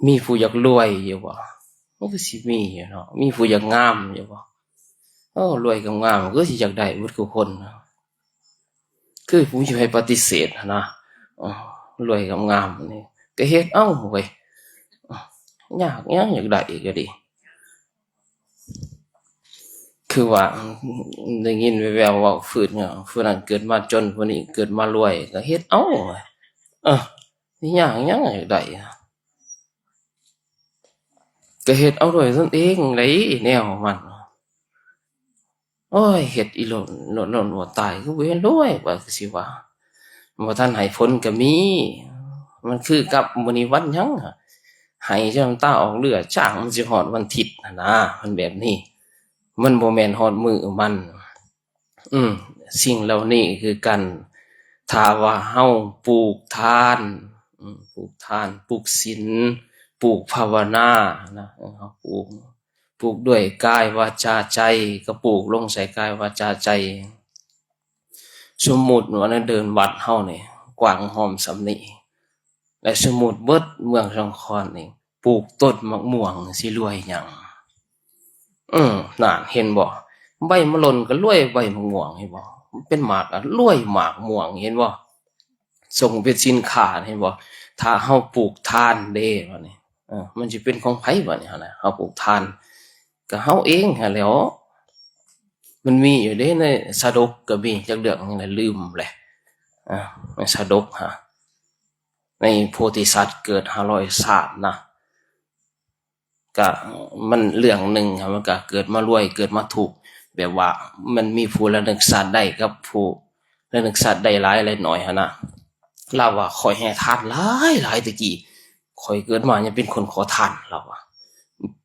ມີຜູ້ຢາກລວຍຢູ່ບໍ່? ມັນກໍຊິມີຢູ່ເນາະ. ມີຜູ້ຢາກງາມຢູ່ບໍ່? ໂອ້ ລວຍກັບງາມກໍຊິຢາກໄດ້ເບິດຄູ່ຄົນ. ຄືບໍ່ມີໃຜປະຕິເສດຫັ້ນນະ. ເອີ ລວຍກັບງາມນີ້ກໍເຮັດເອົາເວີຍ. ຍາກຫຍັງ ຢາກໄດ້ກໍດີ. ຄືວ່າໄດ້ຍິນແວ່ວໆເວົ້າ ຜູ້ນັ້ນເກີດມາຈົນ ຜູ້ນີ້ເກີດມາລວຍ ກໍເຮັດເອົາ. ເອີ ຊິຍາກຫຍັງ ຢາກໄດ້ ກໍເຮັດເອົາດ້ວຍຕົນເອງໄດ໋ແນວມັນ. ໂອ້ຍ ເຮັດອີ່ຫຼົ່ນ ລ້ນໆ ວ່າຕາຍ ຄືບໍ່ເຫັນລວຍ ວ່າຄືຊິວ່າ ບໍ່ທັນໃຫ້ຜົນກໍມີ. ມັນຄືກັບມື້ນີ້ວັນຫຍັງ ໃຫ້ຈົນນ້ຳຕາອອກເລືອດ ຊ່າງມັນຊິຮອດວັນທິດຫັ້ນນາ. ມັນແບບນີ້ ມັນບໍ່ແມ່ນຮອດມື້ມັນ. ອືມ ສິ່ງເຫຼົ່ານີ້ຄືກັນ ຖ້າວ່າເຮົາປູກທານ ອືມ ປູກທານ ປູກສິນ ປູກພາວະນານະ ເອີ ເຮົາປູກ ປູກດ້ວຍກາຍ ວາຈາ ໃຈ ກໍປູກລົງໃສ່ກາຍ ວາຈາ ໃຈ. ສົມມຸດວ່າໃນເດີ່ນວັດເຮົານີ້ ກວ້າງຮ່ອມສ່ຳນີ້ ແລະ ສົມມຸດເບິດເມືອງສາຄອນນີ້ ປູກຕົ້ນໝາກມ່ວງ ຊິລວຍຫຍັງ? ເອີ ນັ້ນ ເຫັນບໍ່? ໃບມະຫຼົ່ນກໍລວຍໃບໝາກມ່ວງ ເຫັນບໍ່? ເປັນໝາກກໍລວຍໝາກມ່ວງ ເຫັນບໍ່? ສົ່ງເປັນສິນຄ້າ ເຫັນບໍ່? ຖ້າເຮົາປູກທານເດ້ ບາດນີ້ ເອີ ມັນຊິເປັນຂອງໃຜ ບາດນີ້ຫັ້ນນະ? ເຮົາປູກທານກໍເຮົາເອງຫັ້ນແຫຼ້ວ. ມັນມີຢູ່ເດ້ ໃນຊາດົກກໍມີ ຈັກເລື່ອງຫຍັງລະ ລືມແຫຼະ. ເອີ ໃນຊາດົກຫາ ໃນໂພທິສັດເກີດຫ້າຮ້ອຍຊາດນະ ກະມັນເລື່ອງໜຶ່ງ ມັນກະເກີດມາລວຍ ເກີດມາທຸກ ແບບວ່າມັນມີຜູ້ລະນຶກຊາດໄດ້ກັບຜູ້ລະນຶກຊາດໄດ້ຫຼາຍ ແລະ ໜ້ອຍຫັ້ນນະ. ລາວວ່າ ຂ້ອຍໃຫ້ທານຫຼາຍໆ ແຕ່ກີ້ ຂ້ອຍເກີດມາຍັງເປັນຄົນຂໍທານ ລາວວ່າ.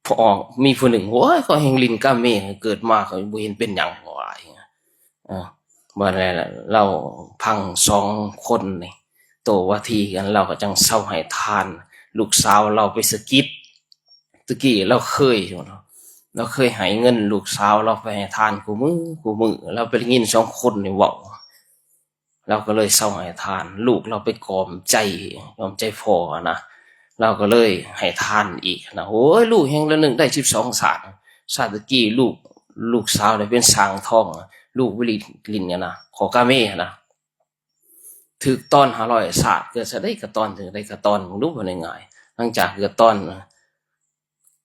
ພໍອອກ ມີຜູ້ໜຶ່ງ ໂອ້ຍ ຂ້ອຍແຮ່ງຫຼິ້ນກາເມ ເກີດມາຂ້ອຍບໍ່ເຫັນເປັນຫຍັງ ວ່າ. ເອີ ບາດນັ້ນລາວພັງສອງຄົນນີ້ໂຕ້ວາທີກັນ ລາວກໍຈັ່ງເຊົາໃຫ້ທານ. ລູກສາວລາວໄປສະກິດ ຕະກີ້ລາວເຄີຍຢູ່ເນາະ ລາວເຄີຍໃຫ້ເງິນລູກສາວລາວໄປໃຫ້ທານຄູ່ມື້ ຄູ່ມື້. ລາວໄປໄດ້ຍິນສອງຄົນນີ້ເວົ້າ ລາວກໍເລີຍເຊົາໃຫ້ທານ. ລູກລາວໄປກອມໃຈ ກອມໃຈພໍ່ຫັ້ນນະ ລາວກໍເລີຍໃຫ້ທານອີກນະ. ໂອ້ຍ ລູກແຮ່ງລະນຶກໄດ້ສິບສອງຊາດ ຊາດຕະກີ້ ລູກ ລູກສາວໄດ້ເປັນຊ່າງທອງ ລູກໄປຫຼິ້ນ ຫຼິ້ນຫັ້ນນະ ຂໍກາເມຫັ້ນນະ. ຖືກຕ້ອນຫ້າຮ້ອຍຊາດ ເກີດຊາດໃດກໍຕ້ອນ ເຖິງໄດ້ກໍຕ້ອນ ເບິ່ງດູ ເວົ້າງ່າຍໆ. ຫຼັງຈາກເກີດຕ້ອນ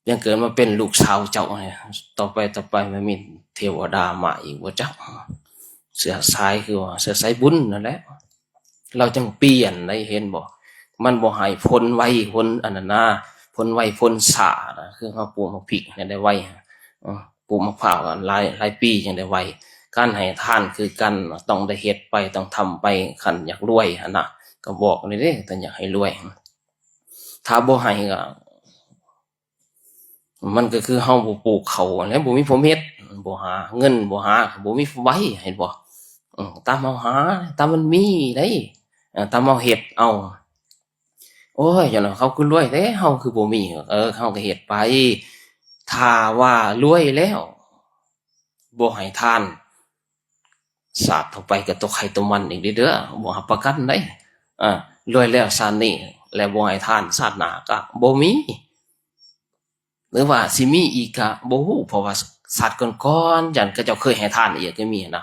ຍັງເກີດມາເປັນລູກສາວເຈົ້ານີ້ ຕໍ່ໄປ ຕໍ່ໄປມັນມີເທວະດາມາອີກບໍ່ຈັກ ເຊື້ອສາຍ ຄືວ່າເຊື້ອສາຍບຸນນັ້ນແຫຼະ. ລາວຈັ່ງປ່ຽນໄດ້ ເຫັນບໍ່? ມັນບໍ່ໃຫ້ຜົນໄວ ຜົນອັນນັ້ນນາ ຜົນໄວ ຜົນຊ້ານະ ຄືເຮົາປູກໝາກພິກໃຫ້ໄດ້ໄວ ເອີ ປູກໝາກພ້າວກໍຫຼາຍ ຫຼາຍປີຈັ່ງໄດ້ໄວ. ການໃຫ້ທານຄືກັນ ຕ້ອງໄດ້ເຮັດໄປ ຕ້ອງທຳໄປ ຄັນຢາກລວຍຫັ້ນນະ ກໍບອກນີ້ເດ້ ຄັນຢາກໃຫ້ລວຍ. ຖ້າບໍ່ໃຫ້ກໍ ມັນກໍຄືເຮົາບໍ່ປູກເຂົ້າຫັ້ນແຫຼະ ບໍ່ມີຜົນເຮັດ ບໍ່ຫາເງິນ ບໍ່ຫາ ບໍ່ມີຜູ້ໄວ້ ເຫັນບໍ່? ເອີ ຕາມເຮົາຫາ ຕາມມັນມີໄດ໋ ເອີ ຕາມເຮົາເຮັດເອົາ. ໂອ້ຍ ຈັ່ງນັ້ນເຂົາຄືລວຍແທ້ ເຮົາຄືບໍ່ມີ? ເອີ ເຮົາກໍເຮັດໄປ ຖ້າວ່າລວຍແລ້ວ ບໍ່ໃຫ້ທານ ຊາດຕໍ່ໄປກໍຕົກໃຫ້ຕົກມັນອີກເດີ້ ບໍ່ຮັບປະກັນໄດ໋. ເອີ ລວຍແລ້ວຊາດນີ້ ແລ້ວບໍ່ໃຫ້ທານ ຊາດໜ້າກໍບໍ່ມີ ຫຼືວ່າຊິມີອີກກໍບໍ່ຮູ້ ເພາະວ່າຊາດກ່ອນໆ ຢ້ານເຂົາເຈົ້າເຄີຍໃຫ້ທານອີກກໍມີນະ.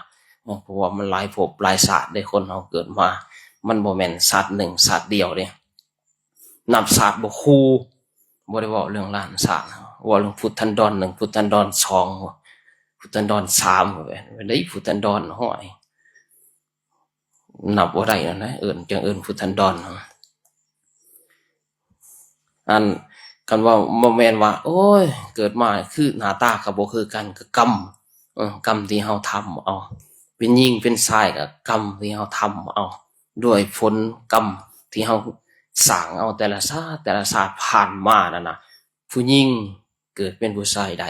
ເພາະວ່າມັນຫຼາຍພົບຫຼາຍຊາດເດ້ ຄົນເຮົາເກີດມາ ມັນບໍ່ແມ່ນຊາດໜຶ່ງຊາດດຽວເດ້. ນັບຊາດບໍ່ຄູ່ ບໍ່ໄດ້ເວົ້າເລື່ອງລ້ານຊາດ ເວົ້າເລື່ອງພຸດທັນດອນໜຶ່ງ ພຸດທັນດອນສອງ ພຸດທັນດອນສາມ ໄດ້ພຸດທັນດອນ ຫ້ອຍ ນັບບໍ່ໄດ້ແລ້ວນະ ເອີ້ນ ຈັ່ງເອີ້ນພຸດທັນດອນ. ອັນ ຄັນເວົ້າບໍ່ແມ່ນວ່າ ໂອ້ຍ ເກີດມາຄືໜ້າຕາກໍບໍ່ຄືກັນ ກໍກຳ ເອີ ກຳທີ່ເຮົາທຳເອົາ ເປັນຍິງເປັນຊາຍກໍກຳທີ່ເຮົາທຳເອົາ ດ້ວຍຜົນກຳທີ່ເຮົາສ້າງເອົາ ແຕ່ລະຊາດ ແຕ່ລະຊາດຜ່ານມານັ້ນນະ ຜູ້ຍິງເກີດເປັນຜູ້ຊາຍໄດ້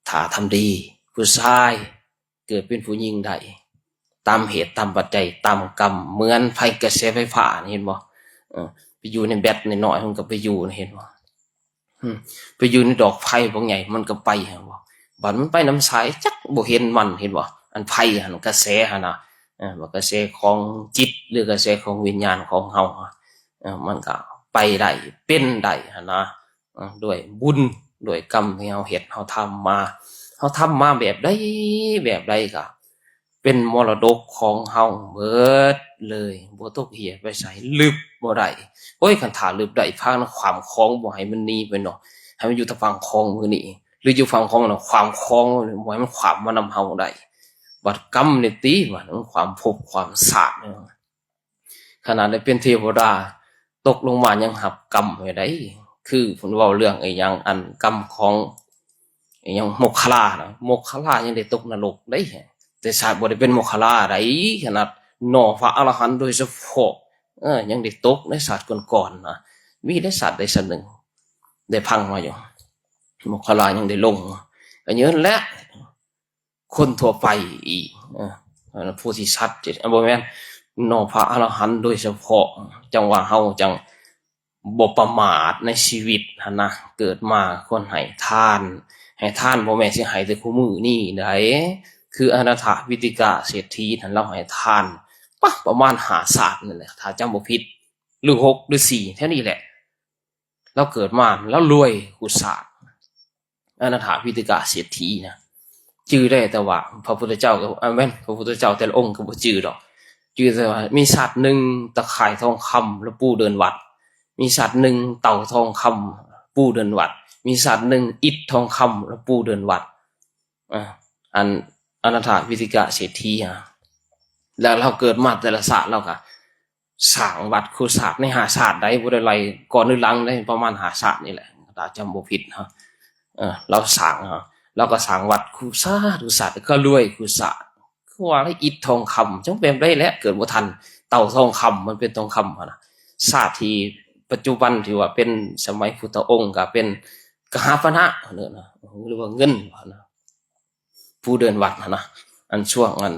ຖ້າທຳດີ ຜູ້ຊາຍເກີດເປັນຜູ້ຍິງໄດ້ ຕາມເຫດຕາມປັດໄຈຕາມກຳ ເໝືອນໄຟ ກະແສໄຟຟ້ານີ້ ເຫັນບໍ່? ເອີ ໄປຢູ່ໃນແບັດນ້ອຍໆ ມັນກໍໄປຢູ່ ເຫັນບໍ່? ອືມ ໄປຢູ່ໃນດອກໄຟບັກໃຫຍ່ ມັນກໍໄປ ເຫັນບໍ່? ບັດມັນໄປນຳສາຍ ຈັກບໍ່ເຫັນມັນ ເຫັນບໍ່? ອັນໄຟຫັ້ນ ກະແສຫັ້ນນະ ເອີ ວ່າກະແສຂອງຈິດ ຫຼື ກະແສຂອງວິນຍານຂອງເຮົາ ເອີ ມັນກໍໄປ ໄປໄດ້ ເປັນໄດ້ຫັ້ນນະ ເອີ ດ້ວຍບຸນ ດ້ວຍກຳທີ່ເຮົາເຮັດ ເຮົາທຳມາ ເຮົາທຳມາແບບໃດ ແບບໃດກະເປັນມໍລະດົກຂອງເຮົາເບິດເລີຍ ບໍ່ຕົກເຫຍໄປໃສ ລຶບບໍ່ໄດ້. ໂອ້ຍ ຄັນຖ້າລຶບໄດ້ ພາກັນຂວາມຄອງ ບໍ່ໃຫ້ມັນໜີໄປເນາະ ໃຫ້ມັນຢູ່ແຕ່ຝັ່ງຄອງມື້ນີ້ ຫຼືຢູ່ຝັ່ງຄອງນະ ຂວາມຄອງ ບໍ່ໃຫ້ມັນຂວາມມານຳເຮົາໄດ້. ບັດກຳນີ້ຕິ ບັດມັນຂວາມພົບຂວາມຊາດ ຂະໜາດໄດ້ເປັນເທວະດາ ຕົກລົງມາຍັງຮັບກຳຢູ່ໃດ໋ ຄືເພິ່ນເວົ້າເລື່ອງອີຫຍັງ ອັນກຳຂອງອີຫຍັງ ມົກຄະລານະ ມົກຄະລາຍັງໄດ້ຕົກນະລົກໄດ໋ ແຕ່ຊາດບໍ່ໄດ້ເປັນມົກຄະລາໃດ໋ ຂະໜາດໜໍ່ພະອະລະຫັນໂດຍສະເພາະ ເອີ ຍັງໄດ້ຕົກໃນຊາດກ່ອນໆນະ ມີໄດ້ຊາດໃດຊາດໜຶ່ງ ໄດ້ຟັງມາຢູ່ ມົກຄະລາຍັງໄດ້ລົງ ກະຍ້ອນແຫຼະ ຄົນທົ່ວໄປອີກ ເອີ ໂພທິສັດ ເອີ ບໍ່ແມ່ນ ໜໍ່ພະອະລະຫັນໂດຍສະເພາະ ຈັ່ງວ່າເຮົາຈັ່ງບໍ່ປະໝາດໃນຊີວິດຫັ້ນນະ ເກີດມາຄວນໃຫ້ທານ ໃຫ້ທານບໍ່ແມ່ນຊິໃຫ້ແຕ່ຄູ່ມື້ນີ້ໃດ໋ ຄືອະນາຖະປິນຕິກະເສດຖີຫັ້ນ ລາວໃຫ້ທານປະ ປະມານຫ້າຊາດນີ້ແຫຼະ ຖ້າຈຳບໍ່ຜິດ ຫຼືຫົກ ຫຼືສີ່ ແຖວນີ້ແຫຼະ ລາວເກີດມາລາວລວຍຄູ່ຊາດ ອະນາຖະປິນຕິກະເສດຖີນະ ຈື່ໄດ້ແຕ່ວ່າພະພຸດທະເຈົ້າ ອາ ແມ່ນ ພະພຸດທະເຈົ້າແຕ່ລະອົງກະບໍ່ຈື່ດອກ ຈື່ແຕ່ວ່າມີຊາດໜຶ່ງຕະຂ່າຍທອງຄຳ ລະປູເດີນວັດ ມີຊາດໜຶ່ງເຕົາທອງຄຳ ປູເດີນວັດ ມີຊາດໜຶ່ງອິດທອງຄຳ ລະປູເດີນວັດ ອາ ອັນ ອະນາຖະປິນຕິກະເສດຖີ ແລ້ວລາວເກີດມາແຕ່ລະຊາດລາວກະ ສ້າງວັດຄູ່ຊາດໃນຫ້າຊາດໃດ໋ ບໍ່ໄດ້ໄລ່ກ່ອນຫຼືຫຼັງໃດ໋ ປະມານຫ້າຊາດນີ້ແຫຼະ ຖ້າຈຳບໍ່ຜິດເນາະ ເອີ ລາວສ້າງເນາະ ລາວກໍສ້າງວັດຄູ່ຊາດ ຄູ່ຊາດ ກໍລວຍຄູ່ຊາດ ຄືວ່າໄດ້ອິດທອງຄຳ ຈັ່ງເປັນໄປໄດ້ແຫຼະ ເກີດບໍ່ທັນເຕົາທອງຄຳ ມັນເປັນທອງຄຳຫັ້ນນະ ຊາດທີ່ປັດຈຸບັນທີ່ວ່າເປັນສະໄໝພຸດທະອົງ ກໍເປັນກະຫາປະນະ ເອີ້ນນະ ຫຼືວ່າເງິນຫັ້ນນະ ຜູ້ເດີນວັດຫັ້ນນະ ອັນຊ່ວງອັນ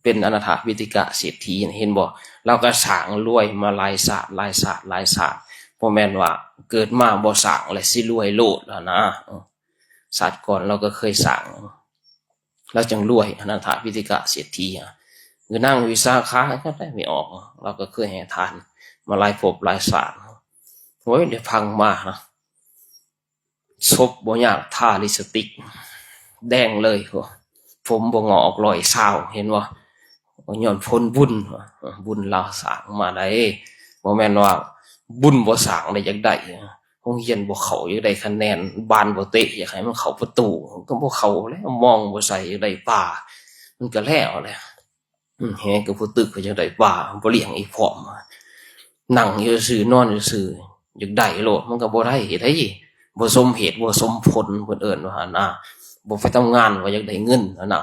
ເປັນອະນາຖະປິນຕິກະເສດຖີນະ ເຫັນບໍ່ ລາວກໍສ້າງລວຍມາຫຼາຍຊາດ ຫຼາຍຊາດ ຫຼາຍຊາດ ບໍ່ແມ່ນວ່າເກີດມາບໍ່ສ້າງແລ້ວຊິລວຍໂລດຫັ້ນນະ ເອີ ຊາດກ່ອນລາວກໍເຄີຍສ້າງ ລາວຈັ່ງລວຍ ອະນາຖະປິນຕິກະເສດຖີ ຄືນາງວິສາຂາກໍໄດ້ໄມ່ອອກ ລາວກໍເຄີຍໃຫ້ທານມາຫຼາຍພົບຫຼາຍຊາດ ໂອ້ຍ ໄດ້ຟັງມານະ ສົບບໍ່ຍາກທາລິບສະຕິກ ແດງເລີຍ ຜົມບໍ່ງອກຮ້ອຍຊາວ ເຫັນບໍ່ ຍ້ອນຜົນບຸນ ບຸນລາວສ້າງມາໄດ້ ບໍ່ແມ່ນວ່າບຸນບໍ່ສ້າງໄດ້ ຢາກໄດ້ ໂຮງຮຽນບໍ່ເຂົ້າ ຢາກໄດ້ຄະແນນ ບານບໍ່ເຕະ ຢາກໃຫ້ມັນເຂົ້າປະຕູ ກໍບໍ່ເຂົ້າແລ້ວ ມອງບໍ່ໃສ່ ຢາກໄດ້ປາ ມັນກໍແລ້ວແຫຼະ. ແຫກໍບໍ່ຕຶກ ກໍຢາກໄດ້ປາ ບໍ່ລ້ຽງອີກພ້ອມ ນັ່ງຢູ່ຊື່ ນອນຢູ່ຊື່ ຢາກໄດ້ໂລດ ມັນກໍບໍ່ໄດ້ເດ ບໍ່ສົມເຫດບໍ່ສົມຜົນ ເພິ່ນເອີ້ນວ່າຫັ້ນນະ ບໍ່ໄປທຳງານວ່າຢາກໄດ້ເງິນຫັ້ນນະ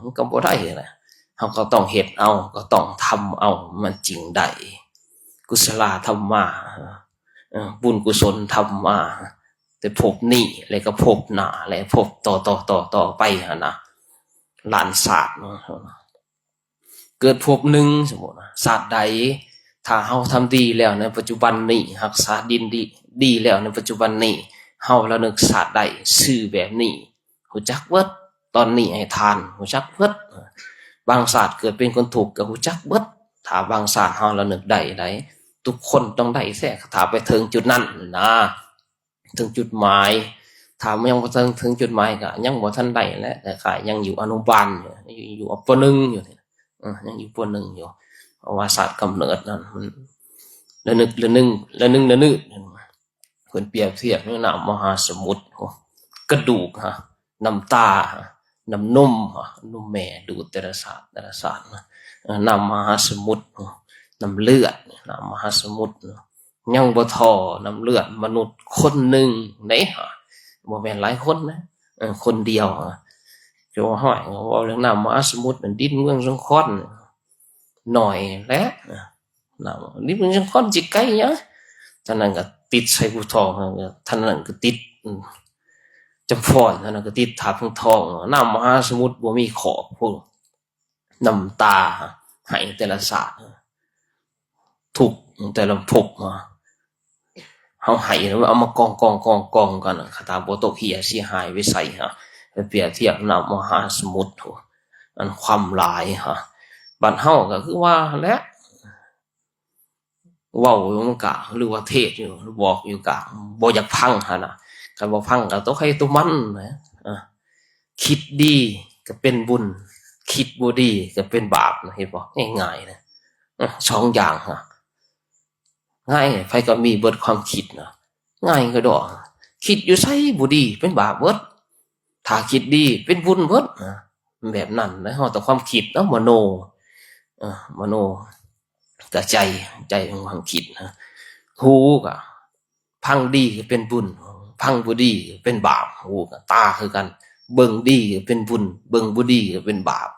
ມັນກໍບໍ່ໄດ້ນະ ເຮົາກໍຕ້ອງເຮັດເອົາ ກໍຕ້ອງທຳເອົາ ມັນຈຶ່ງໄດ້ ກຸສະລາທຳມາ ບຸນກຸສົນທຳມາ ແຕ່ພົບນີ້ ແລະກໍພົບໜ້າ ແລະພົບຕໍ່ໆໆໄປຫັ້ນນະ ລ້ານຊາດເນາະ ເກີດພົບໜຶ່ງ ສົມມຸດນະ ຊາດໃດ ຖ້າເຮົາທຳດີແລ້ວໃນປັດຈຸບັນນີ້ ຮັກສາດິນດີ ດີແລ້ວໃນປັດຈຸບັນນີ້ ເຮົາລະນຶກຊາດໄດ້ ຊື່ແບບນີ້ ຮູ້ຈັກເບິດ ຕອນນີ້ໃຫ້ທານ ຮູ້ຈັກເບິດ ບາງຊາດເກີດເປັນຄົນທຸກກໍຮູ້ຈັກເບິດ ຖ້າບາງຊາດເຮົາລະນຶກໄດ້ໃດ ທຸກຄົນຕ້ອງໄດ້ແທ້ ຖ້າໄປເຖິງຈຸດນັ້ນນະ ເຖິງຈຸດໝາຍ ຖ້າມັນຍັງບໍ່ເຖິງ ເຖິງຈຸດໝາຍກໍຍັງບໍ່ທັນໄດ້ແຫຼະ ຄ້າຍໆຍັງຢູ່ອະນຸບານຢູ່ ຢູ່ ຢູ່ ປ.ໜຶ່ງ ຢູ່ນີ້ ເອີ ຍັງຢູ່ ປ.ໜຶ່ງ ຢູ່ ເພາະວ່າຊາດກຳເນີດນັ້ນມັນລະນຶກລະນຶງ ລະນຶງລະນຶກ ເພິ່ນປຽບທຽບໃນນ້ຳມະຫາສະໝຸດ ກະດູກຫາ ນ້ຳຕາ ນ້ຳນົມ ນົມແມ່ດູດແຕ່ລະຊາດ ແຕ່ລະຊາດນະ ນ້ຳມະຫາສະໝຸດ ນ້ຳເລືອດ ນ້ຳມະຫາສະໝຸດ ຍັງບໍ່ທໍ່ນ້ຳເລືອດມະນຸດຄົນໜຶ່ງເດ້ ບໍ່ແມ່ນຫຼາຍຄົນນະ ຄົນດຽວ ຈະວ່າ ຫ້ອຍ ເວົ້າເລື່ອງນ້ຳມະຫາສະໝຸດ ດິນເມືອງສົງຂອນ ໜ້ອຍແຫຼະ ນ້ຳ ນີ້ມັນຍັງຄວນຊິໄກຫຍັງ ທ່ານນັ້ນກໍຕິດໄຊພູທອງ ທ່ານນັ້ນກໍຕິດ ອືມ ຈຳພອນ ທ່ານນັ້ນກໍຕິດທ່າພູທອງ ນ້ຳມະຫາສະໝຸດບໍ່ມີຂອບພຸ້ນ ນ້ຳຕາໄຫ້ແຕ່ລະຊາດ ທຸກແຕ່ລະພົບ ເຮົາໄຫ້ແລ້ວເອົາມາກອງໆໆກັນ ຄັນຖ້າບໍ່ຕົກເຫຍເສຍຫາຍໄປໃສ ໄປປຽບທຽບນ້ຳມະຫາສະໝຸດ ອັນຄວາມຫຼາຍ ບັດເຮົາກໍຄືວ່າຫັ້ນແຫຼະ ເວົ້າຢູ່ມັນກະ ຫຼືວ່າເທດຢູ່ ບອກຢູ່ກະບໍ່ຢາກຟັງຫັ້ນນະ. ຄັນບໍ່ຟັງກະຕົວໃຜຕົວມັນນະ. ເອີ ຄິດດີກໍເປັນບຸນ ຄິດບໍ່ດີກໍເປັນບາບນະ. ເຫັນບໍ່? ງ່າຍໆນະ. ເອີ ສອງຢ່າງນະ ງ່າຍ ໃຜກໍມີເບິດຄວາມຄິດນະ. ງ່າຍກະດອກ ຄິດຢູ່ໃສບໍ່ດີເປັນບາບເບິດ ຖ້າຄິດດີເປັນບຸນເບິດນະ. ແບບນັ້ນນະ. ເຮົາຕ້ອງຄວາມຄິດເນາະ ມະໂນ ເອີ ມະໂນກະໃຈ ໃຈຂອງຄວາມຄິດນະ. ຫູກະ ຟັງດີກໍເປັນບຸນ ຟັງບໍ່ດີກໍເປັນບາບ. ຫູກະຕາຄືກັນ ເບິ່ງດີກໍເປັນບຸນ ເບິ່ງບໍ່ດີກໍເປັນບາບ.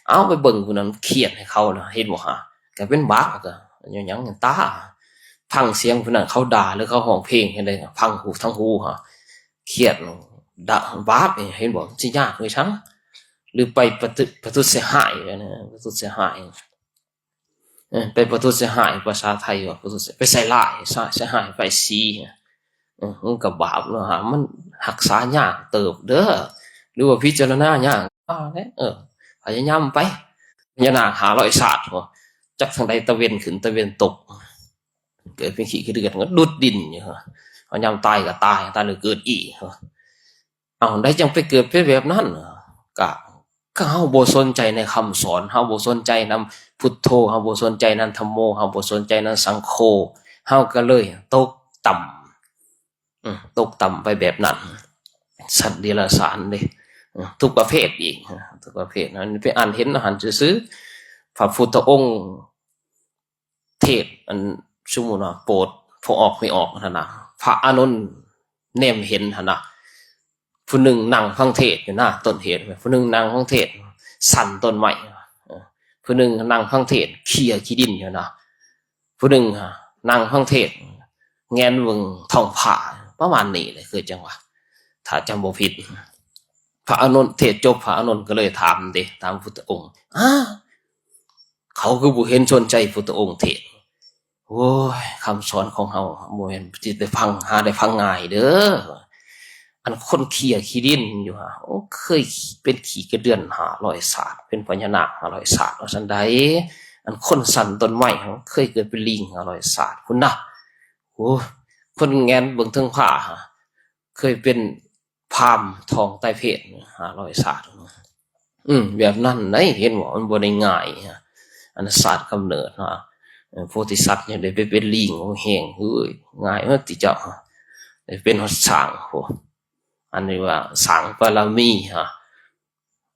ເອົາ ໄປເບິ່ງຜູ້ນັ້ນຄຽດໃຫ້ເຂົານະ ເຫັນບໍ່ຫາ ກະເປັນບາບ. ກະ ຫຍັງ ຫຍັງ ຕາ ຟັງສຽງຜູ້ນັ້ນເຂົາດ່າ ຫຼືເຂົາຮ້ອງເພງຈັ່ງໃດ ຟັງຫູ ທາງຫູຫາ ຄຽດ ດ່າ ບາບ. ເຫັນບໍ່? ມັນຊິຍາກໄປສັງ ຫຼືໄປປະຕຸ ປະຕຸດເສຍຫາຍນະ ປະຕຸດເສຍຫາຍ. ເອີ ໄປປະທຸດເສຍຫາຍ ພາສາໄທວ່າປະທຸດເສຍ ໄປໃສ່ຮ້າຍ ໃສ່ ໃສ່ຮ້າຍປ້າຍສີ. ເອີ ມັນກໍບາບເນາະ ມັນຮັກສາຍາກເຕີບເດີ ຫຼືວ່າພິຈາລະນາຍາກ. ວ່າແຫຼະ ເອີ ພະຍາຍາມໄປ ພະຍານາກຫ້າຮ້ອຍຊາດ ຈັກທາງໃດຕາເວັນຂຶ້ນຕາເວັນຕົກ ເກີດເປັນຂີ້ກະເດືອນກໍດຸດດິນຢູ່. ເອົາ ຍາມຕາຍກໍຕາຍ ຕາຍແລ້ວເກີດອີກ. ເອົາ ໃດຈັ່ງໄປເກີດເປັນແບບນັ້ນ? ກະ ກະເຮົາບໍ່ສົນໃຈໃນຄຳສອນ ເຮົາບໍ່ສົນໃຈນຳພຸດໂທ ເຮົາບໍ່ສົນໃຈນຳທຳໂມ ເຮົາບໍ່ສົນໃຈນຳສັງໂຄ ເຮົາກໍເລີຍຕົກຕ່ຳ ອື ຕົກຕ່ຳໄປແບບນັ້ນ. ສັດເດຍລະສານເດ້ ອື ທຸກປະເພດອີກ ອື ທຸກປະເພດ. ອັນໄປອ່ານເຫັນຫັ້ນຊື່ໆ ພະພຸດທະອົງ ເທດ ອັນ ສົມມຸດວ່າໂປດຜູ້ອອກມີອອກຫັ້ນນະ ພະອານົນແນມເຫັນຫັ້ນນະ ຜູ້ໜຶ່ງນັ່ງຟັງເທດຢູ່ໜ້າຕົ້ນເທດ ຜູ້ໜຶ່ງນັ່ງຟັງເທດສັນຕົ້ນໄມ້ ເອີ ຜູ້ໜຶ່ງນັ່ງຟັງເທດເຂ່ຍຂີ້ດິນຢູ່ນະ ຜູ້ໜຶ່ງຫັ້ນນັ່ງຟັງເທດແງນເບິ່ງທ້ອງຟ້າ ປະມານນີ້ແຫຼະ ຄືຈັ່ງວ່າ ຖ້າຈຳບໍ່ຜິດ. ພະອານົນເທດຈົບ ພະອານົນກໍເລີຍຖາມເດ້ ຖາມພຸດທະອົງ ອ້າ ເຂົາຄືບໍ່ເຫັນສົນໃຈພຸດທະອົງເທດ? ໂອ້ຍ ຄຳສອນຂອງເຮົາບໍ່ແມ່ນຊິໄດ້ຟັງ ຫາໄດ້ຟັງງ່າຍເດີ. ອັນຄົນເຂ່ຍຂີ້ດິນຢູ່ຫາ ໂອ້ ເຄີຍເປັນຂີ້ກະເດືອນຫ້າຮ້ອຍຊາດ ເປັນພະຍານາກຫ້າຮ້ອຍຊາດ ວ່າຊັ້ນໃດ. ອັນຄົນສັນຕົ້ນໄມ້ ເຄີຍເກີດເປັນລີງຫ້າຮ້ອຍຊາດພຸ້ນນະ. ໂອ້ ຄົນແງນເບິ່ງເທິງຟ້າ ເຄີຍເປັນ ພາມທອງໄຕເພດຫ້າຮ້ອຍຊາດ. ອືມ ແບບນັ້ນໄດ໋ ເຫັນບໍ່? ມັນບໍ່ໄດ້ງ່າຍ ອັນຊາດກຳເນີດນະ. ເອີ ໂພທິສັດຍັງໄດ້ໄປເປັນລີງແຮງ ເອີຍ ງ່າຍເນາະຕິເຈົ້າ ໄດ້ເປັນຮອດຊ້າງພຸ້ນ. ອັນນີ້ວ່າສ້າງບາລະມີ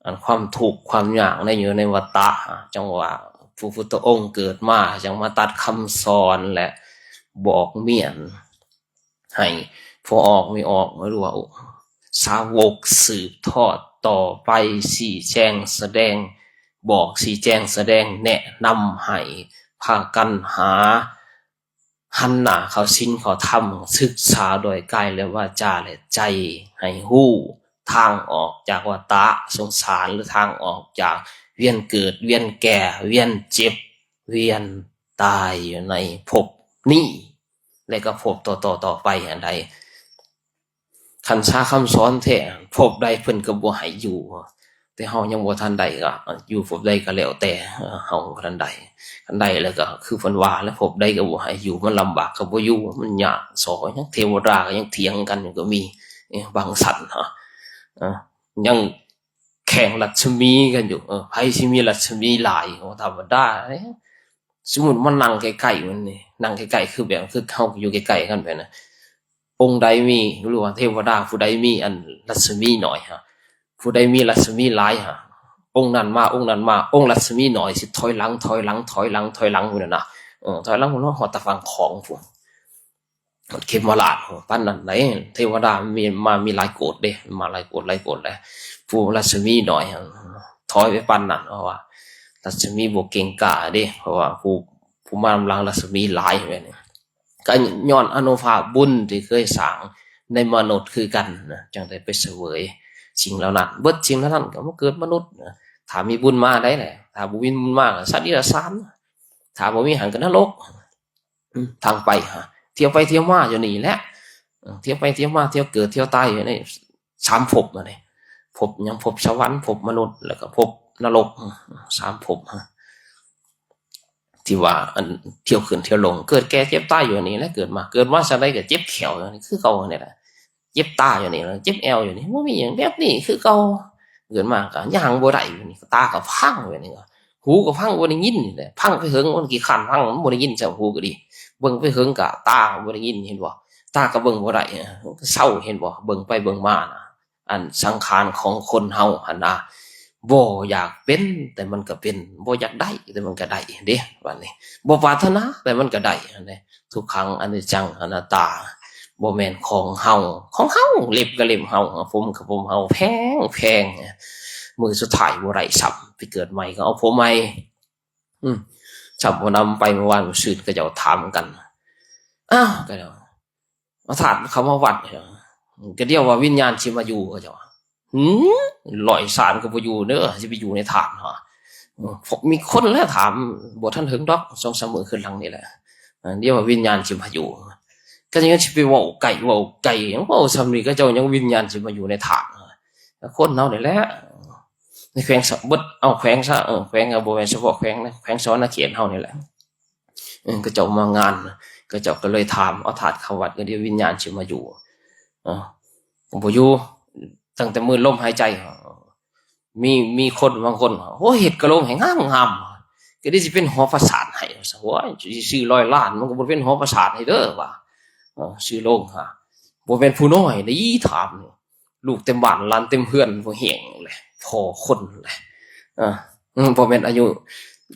ອັນຄວາມທຸກຄວາມຍາກໃນ ຢູ່ໃນວັດຕະ ຈັ່ງວ່າພະພຸດທະອົງເກີດມາ ຈັ່ງມາຕັດຄຳສອນ ແລະ ບອກເມຍນ ໃຫ້ພໍ່ອອກແມ່ອອກ ຫຼືວ່າສາວົກສືບທອດຕໍ່ໄປ ຊີ້ແຈງສະແດງ ບອກຊີ້ແຈງສະແດງ ແນະນຳໃຫ້ພາກັນຫາ ຫັນໜ້າເຂົ້າສິນເຂົ້າທຳ ສຶກສາດ້ວຍກາຍ ແລະ ວາຈາ ແລະ ໃຈ ໃຫ້ຮູ້ທາງອອກຈາກວັດຕະສົງສານ ຫຼື ທາງອອກຈາກວຽນເກີດ ວຽນແກ່ ວຽນເຈັບ ວຽນຕາຍ ຢູ່ໃນພົບນີ້ ແລະ ກໍພົບຕໍ່ໆ ຕໍ່ໄປອັນໃດ. ຄັນສາຄຳສອນແທ້ ພົບໃດເພິ່ນກໍບໍ່ໃຫ້ຢູ່ ແຕ່ເຮົາຍັງບໍ່ທັນໄດ້ ກໍຢູ່ພົບໃດກໍແລ້ວແຕ່ ເຮົາບໍ່ທັນໄດ້. ຄັນໄດ້ແລ້ວກໍຄືເພິ່ນວ່າແຫຼະ ພົບໃດກໍບໍ່ໃຫ້ຢູ່ ມັນລຳບາກກໍບໍ່ຢູ່ ມັນຍາກ ຊໍຫຍັງ ເທວະດາກໍຍັງຖຽງກັນຢູ່ກໍມີ ບາງສັນ ເອີ ຍັງແຂ່ງລັດສະໝີກັນຢູ່ ເອີ ໃຜຊິມີລັດສະໝີຫຼາຍ ບໍ່ທຳມະດາເດ້. ສົມມຸດມານັ່ງໃກ້ໆ ມັນນີ້ ນັ່ງໃກ້ໆ ຄືແບບ ຄືເຮົາຢູ່ໃກ້ໆ ກັນແບບນັ້ນ ອົງໃດມີ ຫຼືວ່າເທວະດາຜູ້ໃດມີອັນລັດສະໝີໜ້ອຍຫະ ຜູ້ໃດມີລັດສະໝີຫຼາຍຫະ ອົງນັ້ນມາ ອົງນັ້ນມາ ອົງລັດສະໝີໜ້ອຍຊິຖອຍຫຼັງ ຖອຍຫຼັງ ຖອຍຫຼັງ ຖອຍຫຼັງພຸ້ນນະ ເອີ ຖອຍຫຼັງພຸ້ນ ຮອດແຕ່ຝັ່ງຂອງພຸ້ນ ເຂມມະລາດ ປານນັ້ນໃດ ເທວະດາມີມາມີຫຼາຍໂກດເດ້ ມາຫຼາຍໂກດ ຫຼາຍໂກດແຫຼະ ຜູ້ລັດສະໝີໜ້ອຍ ຖອຍໄປປານນັ້ນ ເພາະວ່າລັດສະໝີບໍ່ເກັ່ງກ້າເດ້ ເພາະວ່າຜູ້ ຜູ້ມານຳຫຼັງລັດສະໝີຫຼາຍແບບນີ້ ກໍຍ້ອນອານຸພາບບຸນທີ່ເຄີຍສ້າງໃນມະນຸດຄືກັນນະ ຈັ່ງໄດ້ໄປສະເຫວີຍສິ່ງເຫຼົ່ານັ້ນ ເບິດສິ່ງເຫຼົ່ານັ້ນກໍມາເກີດມະນຸດນະ ຖ້າມີບຸນມາໄດ້ແຫຼະ ຖ້າບໍ່ມີບຸນມາກໍສັດເດຍລະສານ ຖ້າບໍ່ມີຫັ້ນກໍນະລົກ. ອືມ ທາງໄປຫາ ທ່ຽວໄປທ່ຽວມາຢູ່ນີ້ແຫຼະ ເອີ ທ່ຽວໄປທ່ຽວມາ ທ່ຽວເກີດທ່ຽວຕາຍຢູ່ໃນສາມພົບນີ້ ພົບຫຍັງ ພົບສະຫວັນ ພົບມະນຸດ ແລ້ວກໍພົບນະລົກ ສາມພົບ ເອີ ເ ທີ່ວ່າອັນທ່ຽວຂຶ້ນທ່ຽວລົງ ເກີດແກ່ເຈັບຕາຍຢູ່ນີ້ແຫຼະ ເກີດມາ ເກີດມາຊາດໃດກໍເຈັບແຂ້ວຢູ່ນີ້ຄືເກົ່ານີ້ແຫຼະ ເຈັບຕາຢູ່ນີ້ ເຈັບແອວຢູ່ນີ້ ບໍ່ມີຫຍັງ ແບບນີ້ຄືເກົ່າ ເກີດມາກໍຍ່າງບໍ່ໄດ້ຢູ່ນີ້ ຕາກໍພັງຢູ່ນີ້ ຫູກໍພັງ ບໍ່ໄດ້ຍິນນີ້ແຫຼະ ພັງໄປເຖິງ ມັນຂີ້ຄ້ານພັງ ມັນບໍ່ໄດ້ຍິນຊ້ຳ ຫູກໍດີ ເບິ່ງໄປເຖິງກໍຕາບໍ່ໄດ້ຍິນ ເຫັນບໍ່ ຕາກໍເບິ່ງບໍ່ໄດ້ ເຊົາ ເຫັນບໍ່ ເບິ່ງໄປເບິ່ງມານະ ອັນສັງຂານຂອງຄົນເຮົາຫັ້ນນະ ບໍ່ຢາກເປັນ ແຕ່ມັນກໍເປັນ ບໍ່ຢາກໄດ້ ແຕ່ມັນກໍໄດ້ເດ້ ບາດນີ້ ບໍ່ປາດຖະໜາ ແຕ່ມັນກໍໄດ້ຫັ້ນເດ້ ທຸກຂັງ ອະນິດຈັງ ອະນັດຕາ ບໍ່ແມ່ນຂອງເຮົາ ຂອງເຮົາ ເລັບກໍເລັບເຮົາ ຜົມກໍຜົມເຮົາ ແພງ ແພງ ມື້ສຸດທ້າຍບໍ່ໄດ້ຊ້ຳ ໄປເກີດໃໝ່ກໍເອົາຜົມໃໝ່ ອືມ ຊ້ຳຜູ້ນຳໄປເມື່ອວານ ມື້ຊືນ ເຂົາເຈົ້າຖາມກັນ ອ້າວ ເຂົາເຈົ້າ ເອົາທາດເຂົ້າມາວັດ ກະດຽວວ່າວິນຍານຊິມາຢູ່ ເຂົາເຈົ້າວ່າ ຫື ຮ້ອຍຊານກໍບໍ່ຢູ່ເດີ ຊິໄປຢູ່ໃນທາດຫວາ ມີຄົນແລ້ວຖາມ ບໍ່ທັນເຖິງດອກ ສອງສາມມື້ຄືນຫຼັງນີ້ແຫຼະ ດຽວວ່າວິນຍານຊິມາຢູ່ ກໍຍັງຊິໄປເວົ້າໄກ ເວົ້າໄກ ຫຍັງເວົ້າສ່ຳນີ້ ເຂົາເຈົ້າຍັງວິນຍານຊິມາຢູ່ໃນທາດ ຄົນເຮົານີ້ແຫຼະ ໃນແຂວງສະ ເບິດ ເອົາແຂວງຊະ ເອີ ແຂວງກໍບໍ່ແມ່ນສະເພາະແຂວງນະ ແຂວງສະຫວັນນະເຂດເຮົານີ້ແຫຼະ ເອີ ເຂົາເຈົ້າມາງານ ເຂົາເຈົ້າກໍເລີຍຖາມ ເອົາທາດເຂົ້າວັດ ກໍດຽວວິນຍານຊິມາຢູ່ ເອີ ບໍ່ຢູ່ ຕັ້ງແຕ່ມື້ລົມຫາຍໃຈ ມີ ມີຄົນບາງຄົນ ໂອ້ຍ ເຮັດກະໂຫຼງໃຫ້ງາມໆ ກໍໄດ້ຊິເປັນຫໍປາສາດໃຫ້ ວ່າຊັ້ນ ໂອ້ຍ ຊິຊື້ຮ້ອຍລ້ານ ມັນກໍບໍ່ເປັນຫໍປາສາດໃຫ້ເດີ ວ່າ ເອີ ຊື້ໂລງຫາ ບໍ່ແມ່ນຜູ້ນ້ອຍໄດ໋ ຖາມ ລູກເຕັມບ້ານ ຫຼານເຕັມເຮືອນ ບໍ່ແຮງແຫຼະ ພໍຄົນແຫຼະ ເອີ ບໍ່ແມ່ນອາຍຸ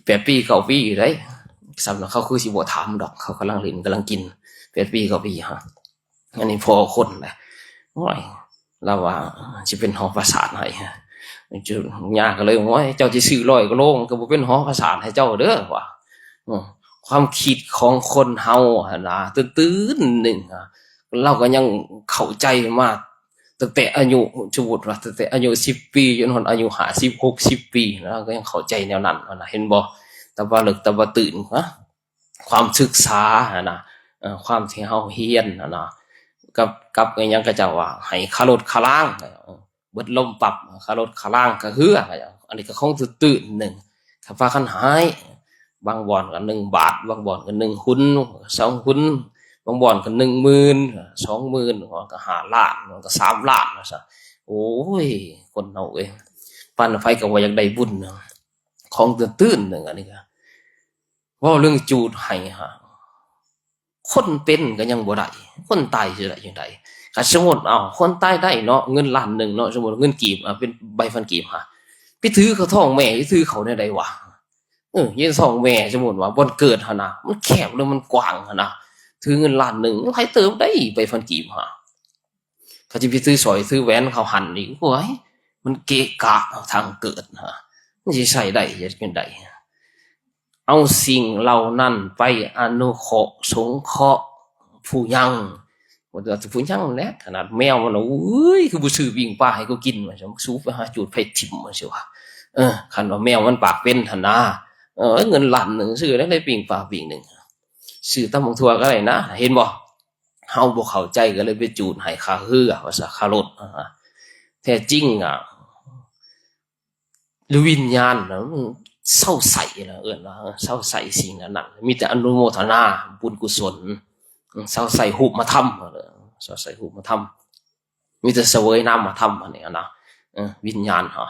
ແປດປີ ເກົ້າປີໃດ໋ ສ່ຳນັ້ນເຂົາຄືຊິບໍ່ຖາມດອກ ເຂົາກຳລັງຫຼິ້ນ ກຳລັງກິນ ແປດປີ ເກົ້າປີ ຮະ ອັນນີ້ພໍຄົນແຫຼະ ໂອ້ຍ ລາວວ່າຊິເປັນຫໍປາສາດໃຫ້ ຍາກໍເລີຍ ໂອ້ຍ ເຈົ້າຊິຊື້ຮ້ອຍກວ່າໂລງ ກໍບໍ່ເປັນຫໍປາສາດໃຫ້ເຈົ້າເດີ ວ່າ ເອີ ຄວາມຄິດຂອງຄົນເຮົາຫັ້ນນະ ຕື່ນໆໜຶ່ງ ລາວກໍຍັງເຂົ້າໃຈມາຕັ້ງແຕ່ອາຍຸ ສົມມຸດວ່າຕັ້ງແຕ່ອາຍຸສິບປີ ຈົນຮອດອາຍຸຫ້າສິບ ຫົກສິບປີ ລາວກໍຍັງເຂົ້າໃຈແນວນັ້ນຫັ້ນນະ ເຫັນບໍ່? ຕາບໍ່ເລິກຕາບໍ່ຕື່ນນະ ຄວາມສຶກສາຫັ້ນນະ ເອີ ຄວາມທີ່ເຮົາຮຽນຫັ້ນນະ ກັບ ກັບອີຫຍັງເຂົາເຈົ້າວ່າ ໃຫ້ຄາລົດຄາລາງ ເອີ ເບິດລົມປັບ ຄາລົດຄາລາງກະເຮືອ ອັນນີ້ກໍຄົງຕື່ນໆໜຶ່ງ ຖ້າພາກັນຫາຍ ບາງບ່ອນກໍໜຶ່ງບາດ ບາງບ່ອນກໍໜຶ່ງຫຸນ ສອງຫຸນ ບາງບ່ອນກໍໜຶ່ງໝື່ນ ສອງໝື່ນ ບາງບ່ອນກໍຫ້າລ້ານ ບາງກໍສາມລ້ານ ວ່າຊະ ໂອ້ຍ ຄົນເຮົາເອີຍ ປານໃດກໍບໍ່ຢາກໄດ້ບຸນ ຂອງຕື່ນໆໜຶ່ງ ອັນນີ້ກໍ ເວົ້າເລື່ອງຈູດໄຫ້ຫາ ຄົນເປັນກໍຍັງບໍ່ໄດ້ ຄົນຕາຍຊິໄດ້ຈັ່ງໃດ? ຄັນສົມມຸດ ເອົ້າ ຄົນຕາຍໄດ້ເນາະ ເງິນລ້ານໜຶ່ງເນາະ ສົມມຸດເງິນກີບ ເປັນໃບພັນກີບຫາ ໄປຖືເຂົ້າທ້ອງແມ່ ຊິຖືເຂົ້າແນວໃດວະ? ເອີ ຢູ່ໃນທ້ອງແມ່ ສົມມຸດວ່າບ່ອນເກີດຫັ້ນນະ ມັນແຄບ ຫຼື ມັນກວ້າງຫັ້ນນະ ຖືເງິນລ້ານໜຶ່ງ ຫຼາຍເຕີບໃດ໋ ໃບພັນກີບຫາ ເຂົາຊິໄປຖືສ້ອຍຖືແຫວນເຂົາຫັ້ນອີກ ໂອ້ຍ ມັນເກະກະທາງເກີດຫາ ມັນຊິໃຊ້ໄດ້ຈັ່ງໃດ? ເອົາສິ່ງເຫຼົ່ານັ້ນໄປອະນຸເຄາະສົງເຄາະຜູ້ຍັງ ບໍ່ວ່າແຕ່ຜູ້ຍັງແຫຼະ ຂະໜາດແມວມັນ ໂອ້ຍ ຄືບໍ່ຊື້ປີ້ງປາໃຫ້ກູກິນ ວ່າຊັ້ນ ສູບໄປຫາຈູດໄຟຖິ້ມ ວ່າຊັ້ນວ່າ ເອີ ຄັນວ່າແມວມັນປາກເປັນຫັ້ນນາ ເອີ ເງິນລ້ານໜຶ່ງຊື້ໄດ້ ໄດ້ປີ້ງປາປີ້ງໜຶ່ງ ຊື້ຕຳບັກຖົ່ວກໍໄດ້ນະ ເຫັນບໍ່? ເຮົາບໍ່ເຂົ້າໃຈກໍເລີຍໄປຈູດໃຫ້ຄ່າເຮືອ ວ່າຊະ ຄ່າລົດ ແທ້ຈິງອະ ຫຼືວິນຍານນະ ມັນເຊົາໃຊ້ນະ ເອີ້ນວ່າເຊົາໃຊ້ສິ່ງອັນນັ້ນ ມີແຕ່ອະນຸໂມທະນາບຸນກຸສົນ ເຊົາໃຊ້ຮູບມະທຳ ເຊົາໃຊ້ຮູບມະທຳ ມີແຕ່ສະເຫວີຍນາມມະທຳ ອັນນີ້ນະ ເອີ ວິນຍານຫາ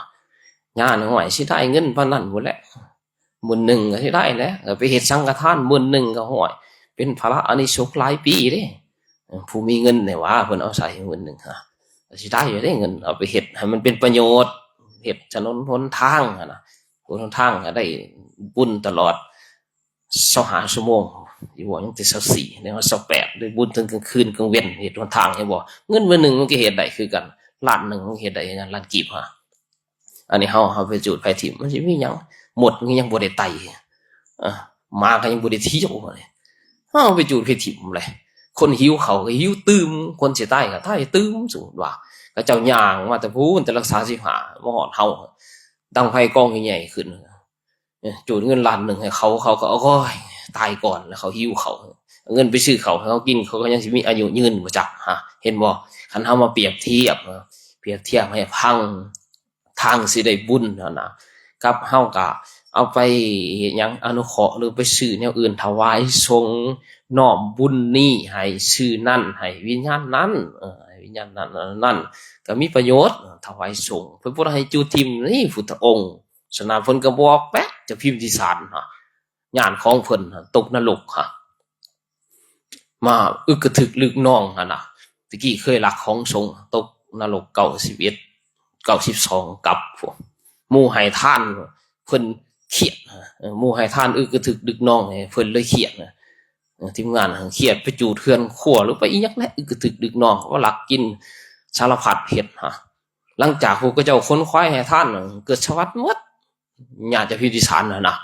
ຍານ ໂອ້ຍ ຊິໄດ້ເງິນປານນັ້ນພຸ້ນແຫຼະ ໝື່ນໜຶ່ງກໍຊິໄດ້ແຫຼະ ກໍໄປເຮັດສັງຄະທານໝື່ນໜຶ່ງກໍ ໂອ້ຍ ເປັນພາລະອານິສົງຫຼາຍປີເດ້ ເອີ ຜູ້ມີເງິນນີ້ຫວາ ເພິ່ນເອົາໃສ່ໝື່ນໜຶ່ງຫາ ກໍຊິໄດ້ຢູ່ເດ້ເງິນ ເອົາໄປເຮັດໃຫ້ມັນເປັນປະໂຫຍດ ເຮັດຖະໜົນຫົນທາງຫັ້ນນະ ຫົນທາງກໍໄດ້ບຸນຕະຫຼອດຊາວຫ້າຊົ່ວໂມງ ຢູ່ວ່າຍັງແຕ່ຊາວສີ່ ແລ້ວຊາວແປດ ໄດ້ບຸນເຖິງກາງຄືນກາງເວັນ ເຮັດຫົນທາງ ເຫັນບໍ່? ເງິນມື້ໜຶ່ງມັນກໍເຮັດໄດ້ຄືກັນ ລ້ານໜຶ່ງມັນເຮັດໄດ້ຄືກັນ ລ້ານກີບຫາ ອັນນີ້ເຮົາ ເຮົາໄປຈູດໄຟຖິ້ມ ມັນຊິມີຫຍັງ? ມົດມັນຍັງບໍ່ໄດ້ໄຕ່ ເອີ ໝາກໍຍັງບໍ່ໄດ້ທ່ຽວ ເຮົາໄປຈູດໄຟຖິ້ມເລີຍ ຄົນຫິວເຂົ້າກໍຫິວຕື່ມ ຄົນຊິຕາຍກໍຕາຍຕື່ມ ສົມມຸດວ່າ ເຂົາເຈົ້າຍ່າງມາແຕ່ພຸ້ນ ແຕ່ຫຼັກສາມສິບຫ້າ ມາຮອດເຮົາ ດັງໄຟກອງໃຫຍ່ໆຂຶ້ນ ເອີ ຈູດເງິນລ້ານໜຶ່ງໃຫ້ເຂົາ ເຂົາກໍ ໂອ້ຍ ຕາຍກ່ອນ ແລ້ວເຂົາຫິວເຂົ້າ ເອົາເງິນໄປຊື້ເຂົ້າໃຫ້ເຂົາກິນ ເຂົາກໍຍັງຊິມີອາຍຸຍືນບໍ່ຈັກ ຮະ ເຫັນບໍ່? ຄັນເຮົາມາປຽບທຽບ ປຽບທຽບໃຫ້ຟັງ ທາງຊິໄດ້ບຸນຫັ້ນນະ ກັບເຮົາກະ ເອົາໄປເຮັດຫຍັງ ອະນຸເຄາະ ຫຼືໄປຊື້ແນວອື່ນຖວາຍສົງ ນ້ອມບຸນນີ້ໃຫ້ຊື່ນັ້ນ ໃຫ້ວິນຍານນັ້ນ ເອີ ໃຫ້ວິນຍານນັ້ນ ນັ້ນ ກໍມີປະໂຫຍດ ຖວາຍສົງ. ເພິ່ນບໍ່ໄດ້ໃຫ້ຈູດຖິ້ມນີ້ພຸດທະອົງ. ສະນັ້ນເພິ່ນກໍບອກແປະ ເຈົ້າພິມພິສານ ຍາດຂອງເພິ່ນຕົກນະລົກ ມາອຶກກະທຶກລຶກນອງຫັ້ນນະ. ຕະກີ້ເຄີຍລັກຂອງສົງ ຕົກນະລົກເກົ້າສິບເອັດ ເກົ້າສິບສອງກັບ ໝູ່ໃຫ້ທານ ເພິ່ນຄຽດ ເອີ ໝູ່ໃຫ້ທານອຶກກະທຶກດຶກນອງ ເພິ່ນເລີຍຄຽດ ເອີ ທີມງານຄຽດ ໄປຈູດເຮືອນຄົວ ຫຼືໄປອີ່ຫຍັງແຫຼະ ອຶກກະທຶກດຶກນອງ ວ່າລັກກິນສາລະພັດເຮັດ. ຫຼັງຈາກພວກເຂົາເຈົ້າຂົນຂວາຍໃຫ້ທານ ເກີດສະຫວັດໝົດ ຍາດເຈົ້າພິມພິສານຫັ້ນນະ.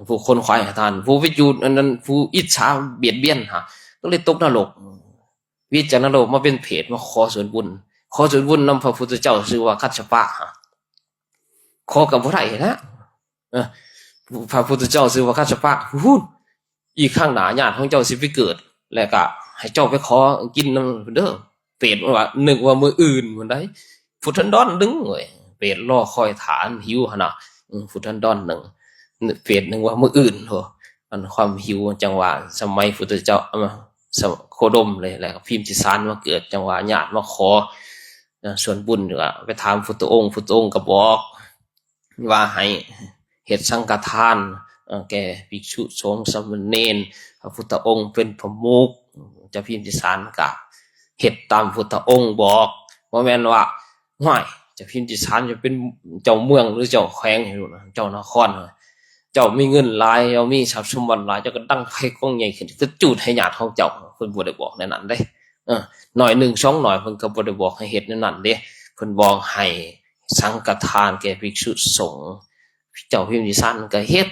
ຜູ້ຂົນຂວາຍໃຫ້ທານ ຜູ້ໄປຈູດອັນນັ້ນ ຜູ້ອິດສາບຽດບຽນ ກໍເລີຍຕົກນະລົກ. ເວດຈາກນະໂລກມາເປັນເຜດ ມາຂໍສ່ວນບຸນ ຂໍສ່ວນບຸນນຳພະພຸດທະເຈົ້າຊື່ວ່າກັດສະປະ ຂໍກໍບໍ່ໄດ້ນະ. ເອີ ພະພຸດທະເຈົ້າຊື່ວ່າກັດສະປະ ພຸ້ນ ອີກຄັ້ງໜ້າຍາດຂອງເຈົ້າຊິໄປເກີດ ແລ້ວກໍໃຫ້ເຈົ້າໄປຂໍກິນນຳເດີ. ເປດວ່າ ນຶກວ່າມື້ອື່ນພຸ້ນໃດ ພຸດທັນດອນໜຶ່ງເວີຍ ເປດລໍຄອຍຖ້າ ອັນຫິວຫັ້ນນະ ອືມ ພຸດທັນດອນໜຶ່ງ ເປດນຶກວ່າມື້ອື່ນໂທ. ອັນຄວາມຫິວ ຈັ່ງວ່າສະໄໝພຸດທະເຈົ້າ ເອີ ສະ ໂຄດົມເລີຍ ແລ້ວກໍພິມພິສານມາເກີດ ຈັ່ງວ່າຍາດມາຂໍ ເອີ ສ່ວນບຸນ ຫຼືວ່າໄປຖາມພຸດທະອົງ ພຸດທະອົງກໍບອກວ່າໃຫ້ເຮັດສັງຄະທານ ເອີ ແກ່ພິກສຸສົງສາມະເນນ ພະພຸດທະອົງເປັນປະມຸກ. ເຈົ້າພິມພິສານກໍເຮັດຕາມພຸດທະອົງບອກ ບໍ່ແມ່ນວ່າ ຫ້ວຍ ເຈົ້າພິມພິສານຈະເປັນເຈົ້າເມືອງ ຫຼືເຈົ້າແຂວງ ເຈົ້ານະຄອນ ເຈົ້າມີເງິນຫຼາຍ ເຈົ້າມີຊັບສົມບັດຫຼາຍ ເຈົ້າກໍດັງໄຟກອງໃຫຍ່ຂຶ້ນ ກໍຈູດໃຫ້ຍາດຂອງເຈົ້າ. ເພິ່ນບໍ່ໄດ້ບອກແນວນັ້ນເດ້ ເອີ ໜ້ອຍໜຶ່ງສອງໜ້ອຍ ເພິ່ນກໍບໍ່ໄດ້ບອກໃຫ້ເຮັດແນວນັ້ນເດ້. ເພິ່ນບອກໃຫ້ສັງຄະທານແກ່ພິກສຸສົງ ເຈົ້າພິມພິສານກໍເຮັດ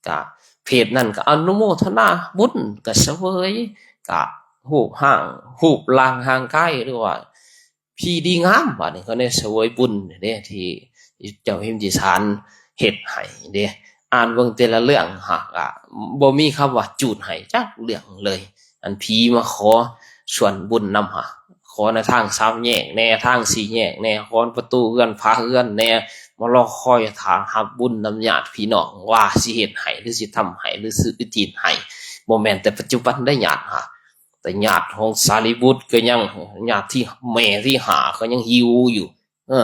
ກະເພດນັ້ນກະອະນຸໂມທະນາບຸນ ກະສະເຫວີຍ ກະຮູບຮ່າງ ຮູບຮ່າງຮ່າງກາຍ ຫຼືວ່າທີ່ດີງາມ ບາດນີ້ເຂົາໄດ້ສະເຫວີຍບຸນເດ້ ທີ່ເຈົ້າພິມພິສານເຮັດໃຫ້ເດ້. ອ່ານເບິ່ງແຕ່ລະເລື່ອງຫາກະບໍ່ມີຄຳວ່າຈູດໃຫ້ຈັກເລື່ອງເລີຍ. ອັນຜີມາຂໍສ່ວນບຸນນຳຫາ ຂໍໃນທາງສາມແຍກແດ່ ທາງສີ່ແຍກແດ່ ຂໍປະຕູເຮືອນຝາເຮືອນແດ່ ມາລໍຄອຍຖ້າຮັບບຸນນຳຍາດພີ່ນ້ອງ ວ່າຊິເຮັດໃຫ້ ຫຼືຊິທຳໃຫ້ ຫຼືຊິອຸທິດໃຫ້. ບໍ່ແມ່ນແຕ່ປັດຈຸບັນໄດ້ຍາດຫາ ແຕ່ຍາດຂອງສາລີບຸດກໍຍັງ ຍາດທີ່ ແມ່ທີຫ້າກໍຍັງຫິວຢູ່. ເອີ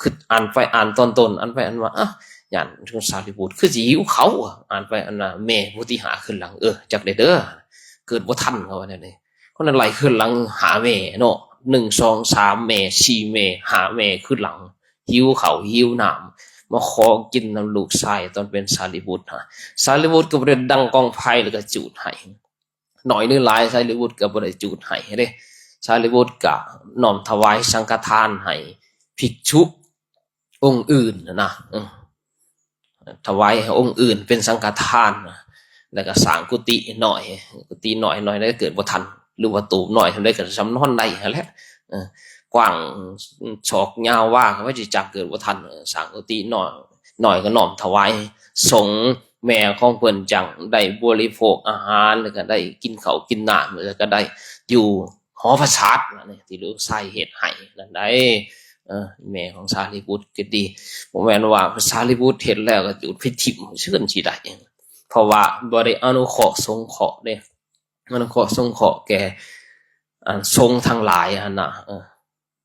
ຄິດອ່ານໄປອ່ານຕອນຕົ້ນ ອ່ານໄປອ່ານມາ ຍາດຂອງສາລີບຸດຄືຊິຫິວເຂົ້າ ອ່ານໄປອ່ານມາ ແມ່ຜູ້ທີຫ້າຂຶ້ນຫຼັງ ເອີ ຈັກໄດ້ເດີ ເກີດບໍ່ທັນ ເຂົາວ່າແນວນີ້. ຄົນນັ້ນໄລ່ຂຶ້ນຫຼັງຫາແມ່ເນາະ ໜຶ່ງ ສອງ ສາມ ແມ່ ສີ່ ແມ່ ຫ້າ ແມ່ຂຶ້ນຫຼັງ ຫິວເຂົ້າຫິວນ້ຳ ມາຂໍກິນນຳລູກຊາຍຕອນເປັນສາລີບຸດ. ສາລີບຸດກໍບໍ່ໄດ້ດັງກອງໄຟ ແລ້ວກໍຈູດໃຫ້ ໜ້ອຍຫຼືຫຼາຍ ສາລີບຸດກໍບໍ່ໄດ້ຈູດໃຫ້ເດ້. ສາລີບຸດກໍນ້ອມຖວາຍສັງຄະທານໃຫ້ພິກສຸອົງອື່ນນະ ເອີ ຖວາຍໃຫ້ອົງອື່ນເປັນສັງຄະທານ ແລ້ວກໍສ້າງກຸຕິນ້ອຍ ກຸຕິນ້ອຍ ນ້ອຍໃດເກີດບໍ່ທັນ ຫຼືວ່າຕູບນ້ອຍສ່ຳໃດກໍສ່ຳນອນໄດ້ຫັ້ນແຫຼະ ເອີ ກວ້າງ ສອກຍາວວາ ກໍໄວ້ຊິຈັກເກີດບໍ່ທັນ ສ້າງກຸຕິນ້ອຍ ນ້ອຍກໍນ້ອມຖວາຍສົງ ແມ່ຂອງເພິ່ນຈັ່ງໄດ້ບໍລິໂພກອາຫານ ແລ້ວກໍໄດ້ກິນເຂົ້າກິນນ້ຳ ແລ້ວກໍໄດ້ຢູ່ຫໍປາສາດ ອັນນີ້ທີ່ລູກຊາຍເຮັດໃຫ້ນັ້ນໄດ໋ ເອີ ແມ່ຂອງສາລີບຸດກໍດີ. ບໍ່ແມ່ນວ່າສາລີບຸດເຮັດແລ້ວກໍຢູ່ໄປຖິ້ມເຊີນຊິໄດ້ ເພາະວ່າບໍ່ໄດ້ອະນຸເຄາະສົງເຄາະເດ້ ອະນຸເຄາະສົງເຄາະແກ່ ອັນ ສົງທັງຫຼາຍຫັ້ນນະ ເອີ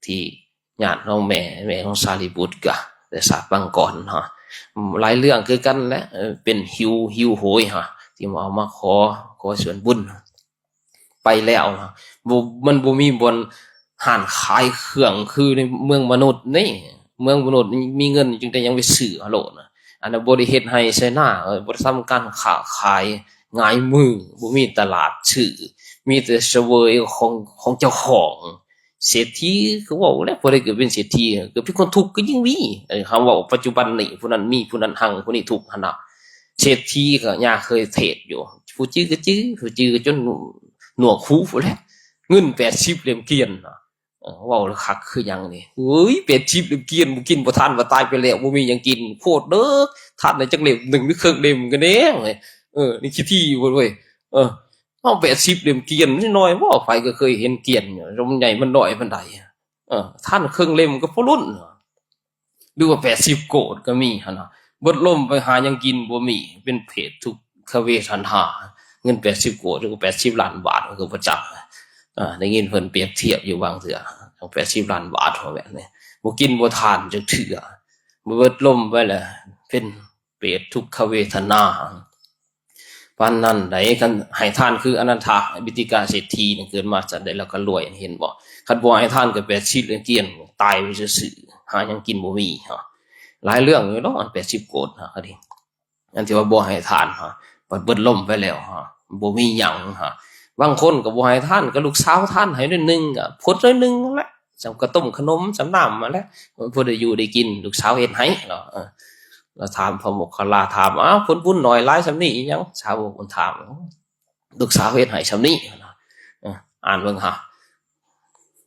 ທີ່ຍາດຂອງແມ່ ແມ່ຂອງສາລີບຸດກະໄດ້ສາບປາງກ່ອນເນາະ ຫຼາຍເລື່ອງຄືກັນແຫຼະ ເປັນຫິວ ຫິວໂຫຍຫາ ທີ່ເອົາມາຂໍ ຂໍສ່ວນບຸນໄປແລ້ວ ບໍ່ ມັນບໍ່ມີບ່ອນຮ້ານຂາຍເຄື່ອງຄືໃນເມືອງມະນຸດນີ້ ເມືອງມະນຸດມີເງິນຈຶ່ງໄດ້ຫຍັງໄປຊື້ເອົາໂລດນະ ອັນນັ້ນບໍ່ໄດ້ເຮັດໄຮ່ໃສ່ນາ ບໍ່ໄດ້ທຳການຄ້າຂາຍ ຫງາຍມື ບໍ່ມີຕະຫຼາດຊື້ ມີແຕ່ສະເຫວີຍຂອງ ຂອງເຈົ້າຂອງ. ເສດຖີກໍເວົ້າແລ້ວ ຜູ້ໃດເກີດເປັນເສດຖີ ເກີດເປັນຄົນທຸກກໍຍິ່ງມີ ເອີ ຄຳເວົ້າປັດຈຸບັນນີ້ ຜູ້ນັ້ນມີ ຜູ້ນັ້ນຮັ່ງ ຜູ້ນີ້ທຸກຫັ້ນນະ. ເສດຖີກໍຍ່າເຄີຍເທດຢູ່ ຜູ້ຈື່ກໍຈື່ ຜູ້ຈື່ກໍຈົນໜວກຫູພຸ້ນແຫຼະ ເງິນແປດສິບເຫຼັ້ມກຽນນະ. ເອີ ເວົ້າແລ້ວຄັກຄືຫຍັງນີ້ ເອີຍ ແປດສິບເຫຼັ້ມກຽນ ບໍ່ກິນບໍ່ທັນ ວ່າຕາຍໄປແລ້ວ ບໍ່ມີຫຍັງກິນ ໂພດເດີ ທັນໄດ້ຈັກເຫຼັ້ມໜຶ່ງ ຫຼືເຄິ່ງເຫຼັ້ມກໍແນ່ ເອີ ນີ້ຂີ້ຖີ່ເວີ້ຍ ເອີ ເອົາແປດສິບເຫຼັ້ມກຽນ ມັນນ້ອຍບໍ່ ໃຜກໍເຄີຍເຫັນກຽນ ມັນໃຫຍ່ມັນນ້ອຍປານໃດ ເອີ ທັນເຄິ່ງເຫຼັ້ມກໍພໍລຸ້ນ ຫຼືວ່າແປດສິບໂກດກໍມີຫັ້ນນະ ເບິດລົມໄປຫາຫຍັງກິນບໍ່ມີ ເປັນເປດທຸກຂະເວທະນາ ເງິນແປດສິບໂກດ ຫຼືແປດສິບລ້ານບາດ ມັນກໍບໍ່ຈັກ. ເອີ ໄດ້ຍິນເພິ່ນປຽບທຽບຢູ່ບາງເທື່ອ ແປດສິບລ້ານບາດ ເຮົາແບບນີ້ ບໍ່ກິນບໍ່ທານຈັກເທື່ອ ເບິດລົມໄປແລ້ວ ເປັນເປດທຸກຂະເວທະນາ ປານນັ້ນໃດ໋. ຄັນໃຫ້ທານຄືອະນັນທະບິດຕິກາເສດຖີນັ້ນ ເກີດມາຊາດໃດລາວກໍລວຍ ເຫັນບໍ່? ຄັນບໍ່ໃຫ້ທານກໍແປດສິບ ກຽງ ຕາຍໄປຊື່ໆ ຫາຫຍັງກິນບໍ່ມີ. ຫຼາຍເລື່ອງຢູ່ເນາະ ແປດສິບໂກດນະ ອັນທີ່ວ່າບໍ່ໃຫ້ທານ ບັດເບິດລົມໄປແລ້ວ ບໍ່ມີຫຍັງ. ບາງຄົນກໍບໍ່ໃຫ້ທານ ກໍລູກສາວທານໃຫ້ໜ້ອຍໜຶ່ງ ກໍພົດໜ້ອຍໜຶ່ງນັ້ນແຫຼະ ສ່ຳກະຕົ້ມຂະໜົມ ສ່ຳນ້ຳຫັ້ນແຫຼະ ພໍໄດ້ຢູ່ໄດ້ກິນ ລູກສາວເຮັດໃຫ້ເນາະ. ເອີ ລາວຖາມ ພະໂມກຄະລາຖາມ ອ້າວ ຜົນບຸນໜ້ອຍຫຼາຍສ່ຳນີ້ອີຫຍັງ? ສາວົກເພິ່ນຖາມ ລູກສາວເຮັດໃຫ້ສ່ຳນີ້ ເອີ ອ່ານເບິ່ງຫາ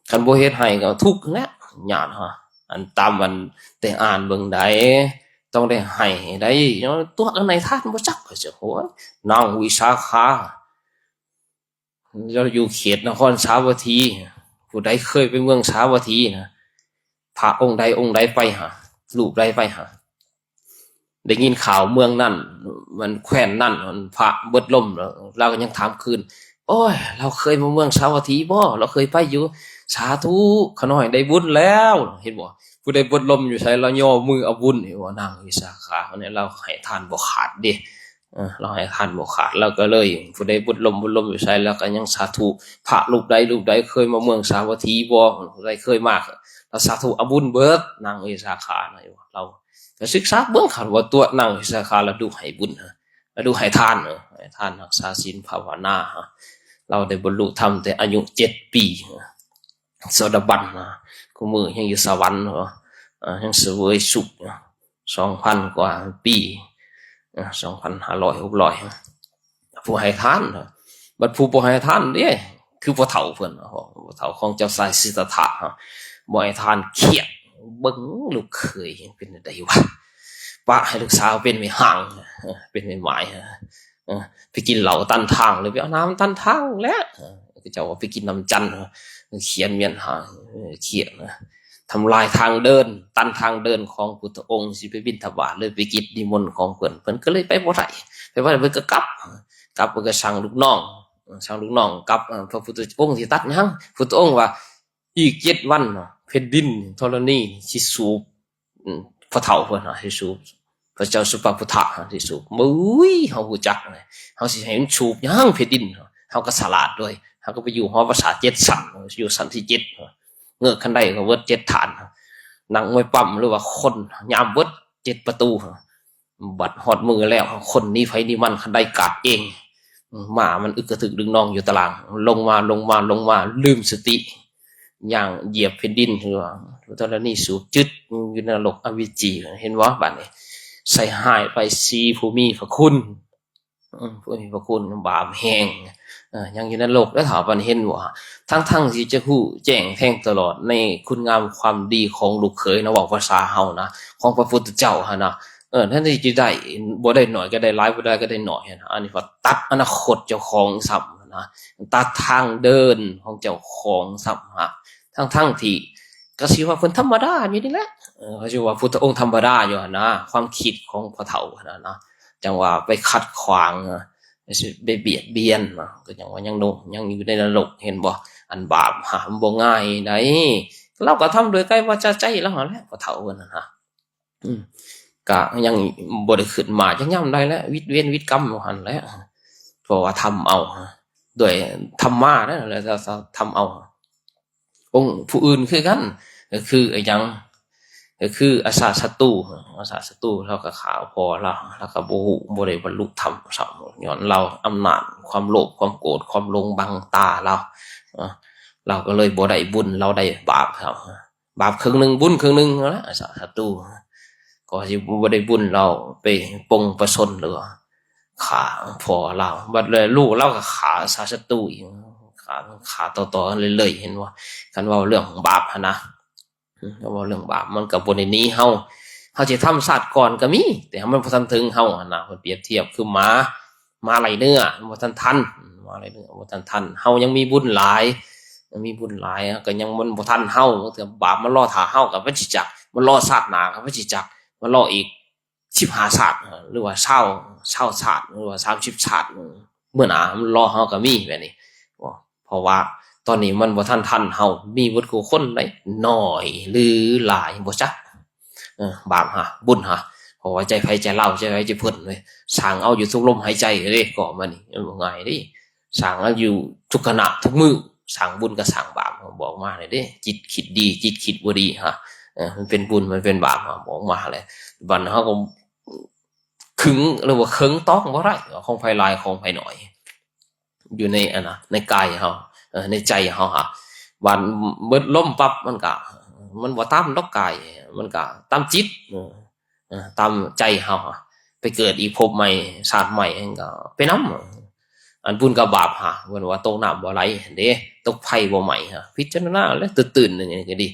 ຄັນບໍ່ເຮັດໃຫ້ກໍທຸກແຫຼະ ຍາດຫາ ອັນຕາມອັນໄດ້ອ່ານເບິ່ງໃດ ຕ້ອງໄດ້ໃຫ້ໃດ ຕົວະກັນໃຫ້ທານບໍ່ຈັກ ໂອ້ຍ ນາງວິສາຂາ ລາວຢູ່ເຂດນະຄອນສາວັດຖີ ຜູ້ໃດເຄີຍໄປເມືອງສາວັດຖີນະ ພະອົງໃດອົງໃດໄປຫາ ຮູບໃດໄປຫາ ໄດ້ຍິນຂ່າວເມືອງນັ້ນ ມັນແຂວງນັ້ນ ມັນພະເບິດລົມ ລາວກໍຍັງຖາມຄືນ ໂອ້ຍ ລາວເຄີຍມາເມືອງສາວັດຖີບໍ່? ລາວເຄີຍໄປຢູ່ ສາທຸ ຂ້ານ້ອຍໄດ້ບຸນແລ້ວ ເຫັນບໍ່? ຜູ້ໃດເບິດລົມຢູ່ໃສ ລາວຍໍມືເອົາບຸນ ເຫັນບໍ່? ນາງວິສາຂາ ລາວໃຫ້ທານບໍ່ຂາດເດ້ ເອີ ລາວໃຫ້ທານບໍ່ຂາດ ລາວກໍເລີຍ ຜູ້ໃດເບິດລົມ ເບິດລົມຢູ່ໃສ ລາວກໍຍັງສາທຸ ພະຮູບໃດ ຮູບໃດເຄີຍມາເມືອງສາວັດຖີບໍ່? ຜູ້ໃດເຄີຍມາ ລາວສາທຸເອົາບຸນເບິດ ນາງວິສາຂານະ ລາວ ກໍສຶກສາເບິ່ງ ຄັນວ່າຕົວະນາງວິສາຂາລະດຸໃຫ້ບຸນ ລະດຸໃຫ້ທານ ເອີ ໃຫ້ທານ ຮັກສາສິນ ພາວະນາ ລາວໄດ້ບັນລຸທຳແຕ່ອາຍຸເຈັດປີ ໂສດາບັນ ນະ ຄູ່ມື້ຍັງຢູ່ສະຫວັນ ເອີ ຍັງສະເຫວີຍສຸກ ສອງພັນກວ່າປີ ສອງພັນຫ້າຮ້ອຍ ຫົກຮ້ອຍ ຜູ້ໃຫ້ທານ ບັດຜູ້ບໍ່ໃຫ້ທານເດ້ ຄືພໍ່ເຖົ້າເພິ່ນ ພໍ່ເຖົ້າຂອງເຈົ້າຊາຍສິດທັດຖະ ບໍ່ໃຫ້ທານ ຄຽດ ເບິ່ງລູກເຂີຍເປັນຈັ່ງໃດວະ ປະໃຫ້ລູກສາວເປັນແມ່ຮ້າງ ເປັນແມ່ໝ້າຍ ໄປກິນເຫຼົ້າຕັນທາງ ຫຼືໄປເອົານ້ຳຕັນທາງແຫຼະ ເຂົາເຈົ້າວ່າໄປກິນນ້ຳຈັນ ຄຽດມຽນຫາ ຄຽດ ທຳລາຍທາງເດີນ ຕັນທາງເດີນຂອງພຸດທະອົງ ຊິໄປບິນທະບາດ ຫຼືໄປກິດນິມົນຂອງເພິ່ນ ເພິ່ນກໍເລີຍໄປບໍ່ໄດ້ ໄປບໍ່ໄດ້ ເພິ່ນກໍກັບ ກັບ ເພິ່ນກໍສັ່ງລູກນ້ອງ ສັ່ງລູກນ້ອງກັບ ພະພຸດທະອົງຊິຕັດຫຍັງ ພຸດທະອົງວ່າ ອີກເຈັດວັນ ແຜ່ນດິນທໍລະນີຊິສູບ ອືມ ພໍ່ເຖົ້າເພິ່ນຫາຊິສູບ ພະເຈົ້າສຸປະພຸດທະຫາຊິສູບ ໂອ້ຍ ເຮົາຮູ້ຈັກ ເຮົາຊິໃຫ້ມັນສູບຫຍັງແຜ່ນດິນ ເຮົາກໍສະຫຼາດດ້ວຍ ເຮົາກໍໄປຢູ່ຫໍປາສາດເຈັດຊັ້ນ ຢູ່ຊັ້ນທີເຈັດ ເງີກຄັນໄດກໍເບິດເຈັດຖານ ນັກມວຍປ້ຳ ຫຼືວ່າຄົນຍາມເບິດເຈັດປະຕູ ບັດຮອດມື້ແລ້ວ ຄົນໜີໃຜໜີມັນ ຄັນໄດກາດເອງ ໝາມັນອຶກກະທຶກດຶງນ້ອງຢູ່ຕາລ່າງ ລົງມາ ລົງມາ ລົງມາ ລືມສະຕິ ຍ່າງຢຽບແຜ່ນດິນ ຄືວ່າທໍລະນີສູບ ຈຶດຢູ່ໃນນະລົກອະເວຈີ ເຫັນບໍ່? ບາດນີ້ໃສ່ຮ້າຍປ້າຍສີຜູ້ມີພະຄຸນ ອືມ ຜູ້ມີພະຄຸນ ບາບແຮງ ເອີ ຍັງຢູ່ໃນນະລົກເດີ ຖ້າປານເຫັນບໍ່? ທັງໆທີ່ຈະຮູ້ແຈ້ງແທງຕະຫຼອດໃນຄຸນງາມຄວາມດີຂອງລູກເຂີຍນະ ເວົ້າພາສາເຮົານະ ຂອງພະພຸດທະເຈົ້າຫັ້ນນະ ເອີ ແທນທີ່ຈະໄດ້ ບໍ່ໄດ້ໜ້ອຍກໍໄດ້ຫຼາຍ ບໍ່ໄດ້ກໍໄດ້ໜ້ອຍຫັ້ນນະ ອັນນີ້ວ່າຕັດອະນາຄົດເຈົ້າຂອງຊ້ຳນະ ຕັດທາງເດີນຂອງເຈົ້າຂອງຊ້ຳຫາ ທັງໆທີ່ ກໍຊິວ່າເພິ່ນທຳມະດາຢູ່ນີ້ແຫຼະ ເອີ ກໍຊິວ່າພຸດທະອົງທຳມະດາຢູ່ຫັ້ນນະ ຄວາມຄິດຂອງພໍ່ເຖົ້າຫັ້ນນະ ຈັ່ງວ່າໄປຂັດຂວາງ ໄປບຽດບຽນ ກໍຍັງວ່າຍັງລົງ ຍັງຢູ່ໃນນະລົກ ເຫັນບໍ່? ອັນບາບຫາ ມັນບໍ່ງ່າຍໃດ ລາວກໍທຳໂດຍກາຍວາຈາໃຈລາວຫັ້ນແຫຼະ ພໍ່ເຖົ້າເພິ່ນຫັ້ນນະ ອືມ ກໍຍັງບໍ່ໄດ້ຂຶ້ນມາຈັກຍາມໃດແຫຼະ ວິດເວນວິດກຳຢູ່ຫັ້ນແຫຼະ ເພາະວ່າທຳເອົາ ດ້ວຍທຳມານະ ແລ້ວທຳເອົາ ອົງຜູ້ອື່ນຄືກັນ ກໍຄືອີຫຍັງ ກໍຄືອາຊາສັດຕູ ອາຊາສັດຕູ ລາວກໍຂ້າພໍ່ລາວ ລາວກໍບໍ່ຮູ້ ບໍ່ໄດ້ບັນລຸທຳຊ້ຳ ຍ້ອນລາວອຳນາດຄວາມໂລບ ຄວາມໂກດ ຄວາມຫຼົງບັງຕາລາວ ເອີ ລາວກໍເລີຍບໍ່ໄດ້ບຸນ ລາວໄດ້ບາບ ບາບເຄິ່ງໜຶ່ງ ບຸນເຄິ່ງໜຶ່ງຫັ້ນລະ ອາຊາສັດຕູ ກໍຊິບໍ່ໄດ້ບຸນ ລາວໄປປົງປະຊົນ ຫຼືວ່າຂ້າພໍ່ລາວ ບັດແລ້ວລູກລາວກໍຂ້າອາຊາສັດຕູອີກ ຂ້າ ຂ້າຕໍ່ໆກັນເລື້ອຍໆ ເຫັນບໍ່? ຄັນເວົ້າເລື່ອງບາບຫັ້ນນະ ເວົ້າເລື່ອງບາບ ມັນກໍບໍ່ໄດ້ໜີເຮົາ ເຮົາຊິທຳຊາດກ່ອນກໍມີ ແຕ່ມັນບໍ່ທັນເຖິງເຮົາຫັ້ນນະ ເພິ່ນປຽບທຽບຄືໝາ ໝາໄລ່ເນື້ອ ມັນບໍ່ທັນທັນ ໝາໄລ່ເນື້ອບໍ່ທັນທັນ ເຮົາຍັງມີບຸນຫຼາຍ ຍັງມີບຸນຫຼາຍ ກໍຍັງມັນບໍ່ທັນເຮົາ ບາບມັນລໍຖ້າເຮົາ ກໍໄປຊິຈັກ ມັນລໍຊາດໜ້າ ກໍໄປຊິຈັກ ມັນລໍອີກ ສິບຫ້າຊາດ ເອີ ຫຼືວ່າຊາວ ຊາວຊາດ ຫຼືວ່າສາມສິບຊາດ ເອີ ມື້ໜ້າມັນລໍເຮົາກໍມີແບບນີ້. ເພາະວ່າຕອນນີ້ມັນບໍ່ທັນທັນເຮົາ ມີເບິດຄູ່ຄົນໃດ໋ ໜ້ອຍຫຼືຫຼາຍບໍ່ຈັກ. ເອີ ບາບຫາ ບຸນຫາ ເພາະວ່າໃຈໃຜໃຈລາວ ໃຈໃຜໃຈເພິ່ນເວີຍ ສ້າງເອົາຢູ່ທຸກລົມຫາຍໃຈເດ້. ກໍມານີ້ມັນບໍ່ງ່າຍເດ້ ສ້າງເອົາຢູ່ທຸກຂະນະທຸກມື້ ສ້າງບຸນກັບສ້າງບາບ ບອກມາເລີຍເດ້. ຈິດຄິດດີ ຈິດຄິດບໍ່ດີຫາ ເອີ ມັນເປັນບຸນ ມັນເປັນບາບຫາ ບອກມາແຫຼະ. ບັດເຮົາກໍ ຂຶງ ຫຼືວ່າເຄິ່ງຕອງບໍ່ໄດ້ ຂອງໃຜຫຼາຍຂອງໃຜໜ້ອຍ ຢູ່ໃນອັນນະ ໃນກາຍເຮົາ ເອີ ໃນໃຈເຮົາຫາ ບາດເບິດລົມປັບ ມັນກະ ມັນບໍ່ຕາມດອກກາຍ ມັນກະຕາມຈິດ ເອີ ເອີ ຕາມໃຈເຮົາຫາ ໄປເກີດອີກພົບໃໝ່ຊາດໃໝ່ ມັນກະໄປນຳ. ອັນບຸນກັບບາບຫາ ເພິ່ນວ່າຕົກນ້ຳບໍ່ໄຫຼຫັ້ນເດ້ ຕົກໄຟບໍ່ໄໝ້ຫາ ພິຈາລະນາແລ້ວຕື່ນໆ ນີ້ກໍດີ.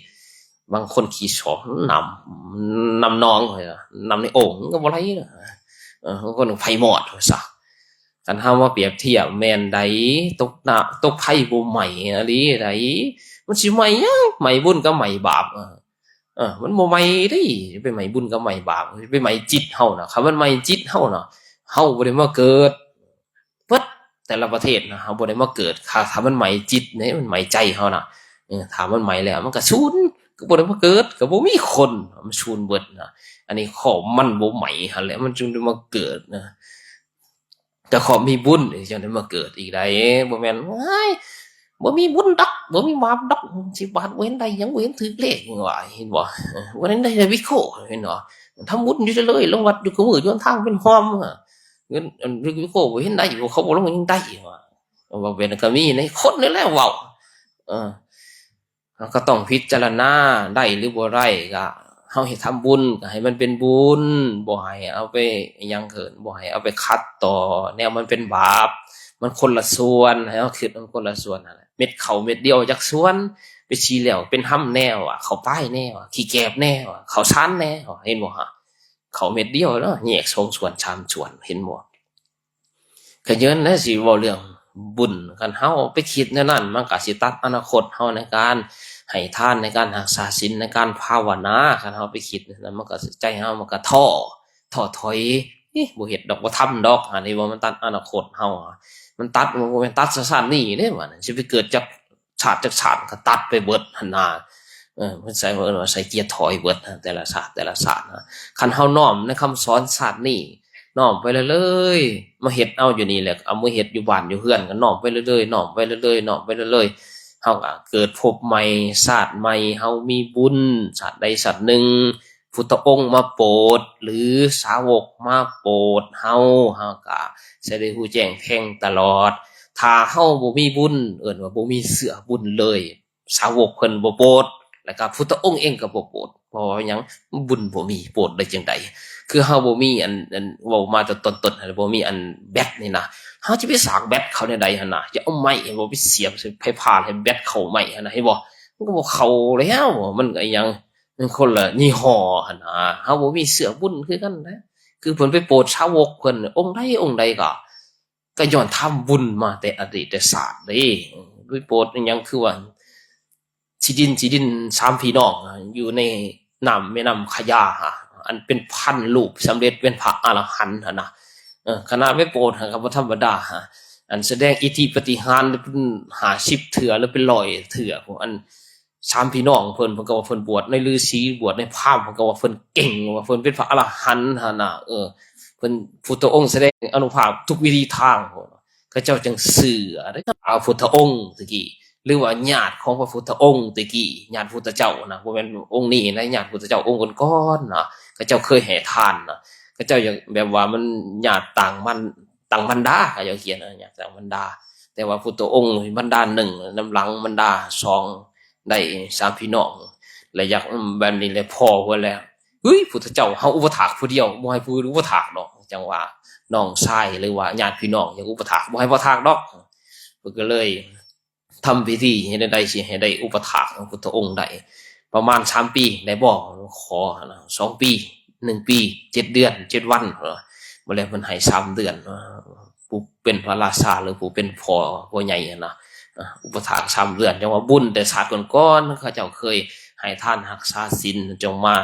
ບາງຄົນຂີ້ສອກນ້ຳ ນ້ຳໜອງ ນ້ຳໃນໂອ່ງມັນກໍບໍ່ໄຫຼນະ ເອີ ບາງຄົນໄຟມອດວ່າຊະ. ຄັນເຮົາມາປຽບທຽບແມ່ນໃດ໋ ຕົກນ້ຳ ຕົກໄຟບໍ່ໄໝ້ອີ່ຫຼີໃດ໋ ມັນຊິໄໝ້ຫຍັງ ໄໝ້ບຸນກັບໄໝ້ບາບ ເອີ ເອີ ມັນບໍ່ໄໝ້ເດ້ ໄປໄໝ້ບຸນກັບໄໝ້ບາບ ໄປໄໝ້ຈິດເຮົານະ. ຄັນມັນໄໝ້ຈິດເຮົານະ ເຮົາບໍ່ໄດ້ມາເກີດ ເບິດແຕ່ລະປະເທດນະ ເຮົາບໍ່ໄດ້ມາເກີດ. ຖ້າ ຖ້າມັນໄໝ້ຈິດເດ້ ມັນໄໝ້ໃຈເຮົານະ ເອີ ຖ້າມັນໄໝ້ແລ້ວມັນກະສູນ ກໍບໍ່ໄດ້ມາເກີດ ກໍບໍ່ມີຄົນ ມັນສູນເບິດນະ. ອັນນີ້ເພາະມັນບໍ່ໄໝ້ຫັ້ນແຫຼະ ມັນຈຶ່ງໄດ້ມາເກີດນະ. ແຕ່ເພາະມີບຸນຈຶ່ງໄດ້ມາເກີດອີກໄດ໋ ບໍ່ແມ່ນ ໂອ້ຍ ບໍ່ມີບຸນດອກ ບໍ່ມີບາບດອກ ສິບາດບໍ່ເຫັນໄດ້ຫຍັງ ບໍ່ເຫັນຖືກເລກຫຍັງວ່າ ເຫັນບໍ່? ບໍ່ເຫັນໄດ້ວິເຄາະ ເຫັນບໍ່? ທຳບຸນຢູ່ເລີຍ ລົງວັດຢູ່ຄູ່ມື້ ຢູ່ທາງເປັນຮ່ອມ ເງິນອັນ ວິເຄາະບໍ່ເຫັນໄດ້ ເຂົາບໍ່ລົງຍັງໄດ້ວ່າ ເວົ້າແບບນັ້ນກໍມີໃນຄົນນີ້ແຫຼະເວົ້າ ເອີ ເຮົາກໍຕ້ອງພິຈາລະນາ ໄດ້ຫຼືບໍ່ໄດ້ກໍເຮົາເຮັດທຳບຸນ ກໍໃຫ້ມັນເປັນບຸນ ບໍ່ໃຫ້ເອົາໄປຫຍັງເອີ້ນ ບໍ່ໃຫ້ເອົາໄປຂັດຕໍ່ແນວມັນເປັນບາບ ມັນຄົນລະສ່ວນ ໃຫ້ເຮົາຄິດມັນຄົນລະສ່ວນຫັ້ນແຫຼະ. ເມັດເຂົ້າເມັດດຽວຈັກສ່ວນ ໄປສີແລ້ວເປັນຮຳແນ່ວະ ເຂົ້າປາຍແນ່ວະ ຂີ້ແກບແນ່ວະ ເຂົ້າສານແນ່ວະ ເຫັນບໍ່ຫະ? ເຂົ້າເມັດດຽວເນາະ ແຍກສອງສ່ວນສາມສ່ວນ ເຫັນບໍ່? ກະຍ້ອນແຫຼະ ຊິເວົ້າເລື່ອງບຸນ ຄັນເຮົາໄປຄິດແນວນັ້ນ ມັນກະຊິຕັດອະນາຄົດເຮົາໃນການໃຫ້ທານ ໃນການຮັກສາສິນ ໃນການພາວະນາ. ຄັນເຮົາໄປຄິດແນວນັ້ນ ມັນກະ ໃຈເຮົາມັນກະທໍ້ ທໍ້ຖອຍ ເອີ ບໍ່ເຮັດດອກ ບໍ່ທຳດອກ ອັນນີ້ວ່າມັນຕັດອະນາຄົດເຮົາ ມັນຕັດ ມັນບໍ່ແມ່ນຕັດຊາດນີ້ເດ້ ວ່າຊິໄປເກີດຈັກ ຊາດຈັກຊາດກໍຕັດໄປເບິດຫັ້ນນາ. ເອີ ມັນໃສ່ ເອີ້ນວ່າໃສ່ເກຍຖອຍເບິດນະ ແຕ່ລະຊາດ ແຕ່ລະຊາດນະ. ຄັນເຮົານ້ອມໃນຄຳສອນຊາດນີ້ ນ້ອມໄປເລື້ອຍໆ ມາເຮັດເອົາຢູ່ນີ້ແຫຼະ ເອົາມາເຮັດຢູ່ບ້ານຢູ່ເຮືອນ ກໍນ້ອມໄປເລື້ອຍໆ ນ້ອມໄປເລື້ອຍໆ ນ້ອມໄປເລື້ອຍໆ ເຮົາກໍເກີດພົບໃໝ່ຊາດໃໝ່ ເຮົາມີບຸນຊາດໃດຊາດໜຶ່ງ ພຸດທະອົງມາໂປດ ຫຼືສາວົກມາໂປດເຮົາ ເຮົາກະຊິໄດ້ຮູ້ແຈ້ງແທງຕະຫຼອດ. ຖ້າເຮົາບໍ່ມີບຸນ ເອີ້ນວ່າບໍ່ມີເຊື້ອບຸນເລີຍ ສາວົກເພິ່ນບໍ່ໂປດ ແລ້ວກະພຸດທະອົງເອງກະບໍ່ໂປດ. ເພາະວ່າຫຍັງ? ບຸນບໍ່ມີ ໂປດໄດ້ຈັ່ງໃດ? ຄືເຮົາບໍ່ມີອັນ ອັນເວົ້າມາແຕ່ຕົ້ນໆ ບໍ່ມີອັນແບັດນີ້ນະ ເຮົາຈະໄປສາກແບັດເຂົ້າແນວໃດຫັ້ນນະ? ຈະເອົາໄມ້ບໍ່ໄປສຽບໃສ່ໄຟຟ້າໃຫ້ແບັດເຂົ້າໄມ້ຫັ້ນນະ ເຫັນບໍ່? ມັນກໍບໍ່ເຂົ້າແລ້ວ ມັນກໍອີຫຍັງ ມັນຄົນລະຍີ່ຫໍ້ຫັ້ນນະ. ເຮົາບໍ່ມີເຊື້ອບຸນຄືກັນນະ ຄືເພິ່ນໄປໂປດສາວົກເພິ່ນ ອົງໃດອົງໃດກໍ ກໍຍ້ອນທຳບຸນມາແຕ່ອະດີດແຕ່ຊາດເດ້. ໄປໂປດອີຫຍັງ ຄືວ່າທີ່ດິນ ທີ່ດິນສາມພີ່ນ້ອງຢູ່ໃນນ້ຳ ແມ່ນ້ຳຂະຍາຫະ ອັນເປັນພັນຮູບສຳເລັດເປັນພະອະລະຫັນຫັ້ນນະ. ເອີ ຂະໜາດໄປໂປດຫັ້ນກໍບໍ່ທຳມະດາຫະ ອັນສະແດງອິດທິປາຕິຫານເປັນຫ້າສິບເທື່ອ ຫຼືເປັນຮ້ອຍເທື່ອ ພວກອັນ ສາມພີ່ນ້ອງເພິ່ນ ເພິ່ນກໍວ່າເພິ່ນບວດໃນລືສີ ບວດໃນພາມ ເພິ່ນກໍວ່າເພິ່ນເກັ່ງ ວ່າເພິ່ນເປັນພະອະລະຫັນຫັ້ນນະ. ເອີ ເພິ່ນ ພຸດທະອົງສະແດງອານຸພາບທຸກວິທີທາງ ເຂົາເຈົ້າຈຶ່ງເຊື່ອເດ້ ພະພຸດທະອົງແຕ່ກີ້ ຫຼືວ່າຍາດຂອງພະພຸດທະອົງແຕ່ກີ້ ຍາດພຸດທະເຈົ້ານະ ບໍ່ແມ່ນອົງນີ້ນະ ຍາດພຸດທະເຈົ້າອົງກ່ອນໆນະ ເຂົາເຈົ້າເຄີຍໃຫ້ທານນະ ເຂົາເຈົ້າຢາກແບບວ່າມັນຍາດຕ່າງມັນ ຕ່າງບັນດາ ເຂົາເຈົ້າຂຽນ ເອີ ຍາດຕ່າງບັນດາ ແຕ່ວ່າພຸດທະອົງບັນດາໜຶ່ງ ນຳຫຼັງບັນດາສອງ ໄດ້ສາມພີ່ນ້ອງ ແລະ ຢາກ ອືມ ແບບນີ້ແຫຼະ ພໍ້ເພິ່ນແລ້ວ ເຮີ້ຍ ພຸດທະເຈົ້າ ເຮົາອຸປະຖາກຜູ້ດຽວ ບໍ່ໃຫ້ຜູ້ອື່ນອຸປະຖາກດອກ ຈັ່ງວ່ານ້ອງຊາຍ ຫຼືວ່າຍາດພີ່ນ້ອງຢາກອຸປະຖາກ ບໍ່ໃຫ້ປະຖາກດອກ ເພິ່ນກໍເລີຍ ທຳພິທີເຮັດແນວໃດຊິໃຫ້ໄດ້ອຸປະຖາກຂອງພຸດທະອົງໄດ້ ປະມານສາມປີໄດ້ບໍ່? ຂໍນະ ສອງປີ ໜຶ່ງປີ ເຈັດເດືອນ ເຈັດວັນ ເພິ່ນວ່າ ບໍ່ແລ້ວເພິ່ນໃຫ້ສາມເດືອນ ຜູ້ເປັນພະລາຊາ ຫຼືຜູ້ເປັນພໍ່ ພໍ່ໃຫຍ່ຫັ້ນນະ ອາ ອຸປະຖາກສາມເດືອນ ຈັ່ງວ່າບຸນແຕ່ຊາດກ່ອນໆ ເຂົາເຈົ້າເຄີຍ ໃຫ້ທານຮັກສາສິນ ຈົງມາ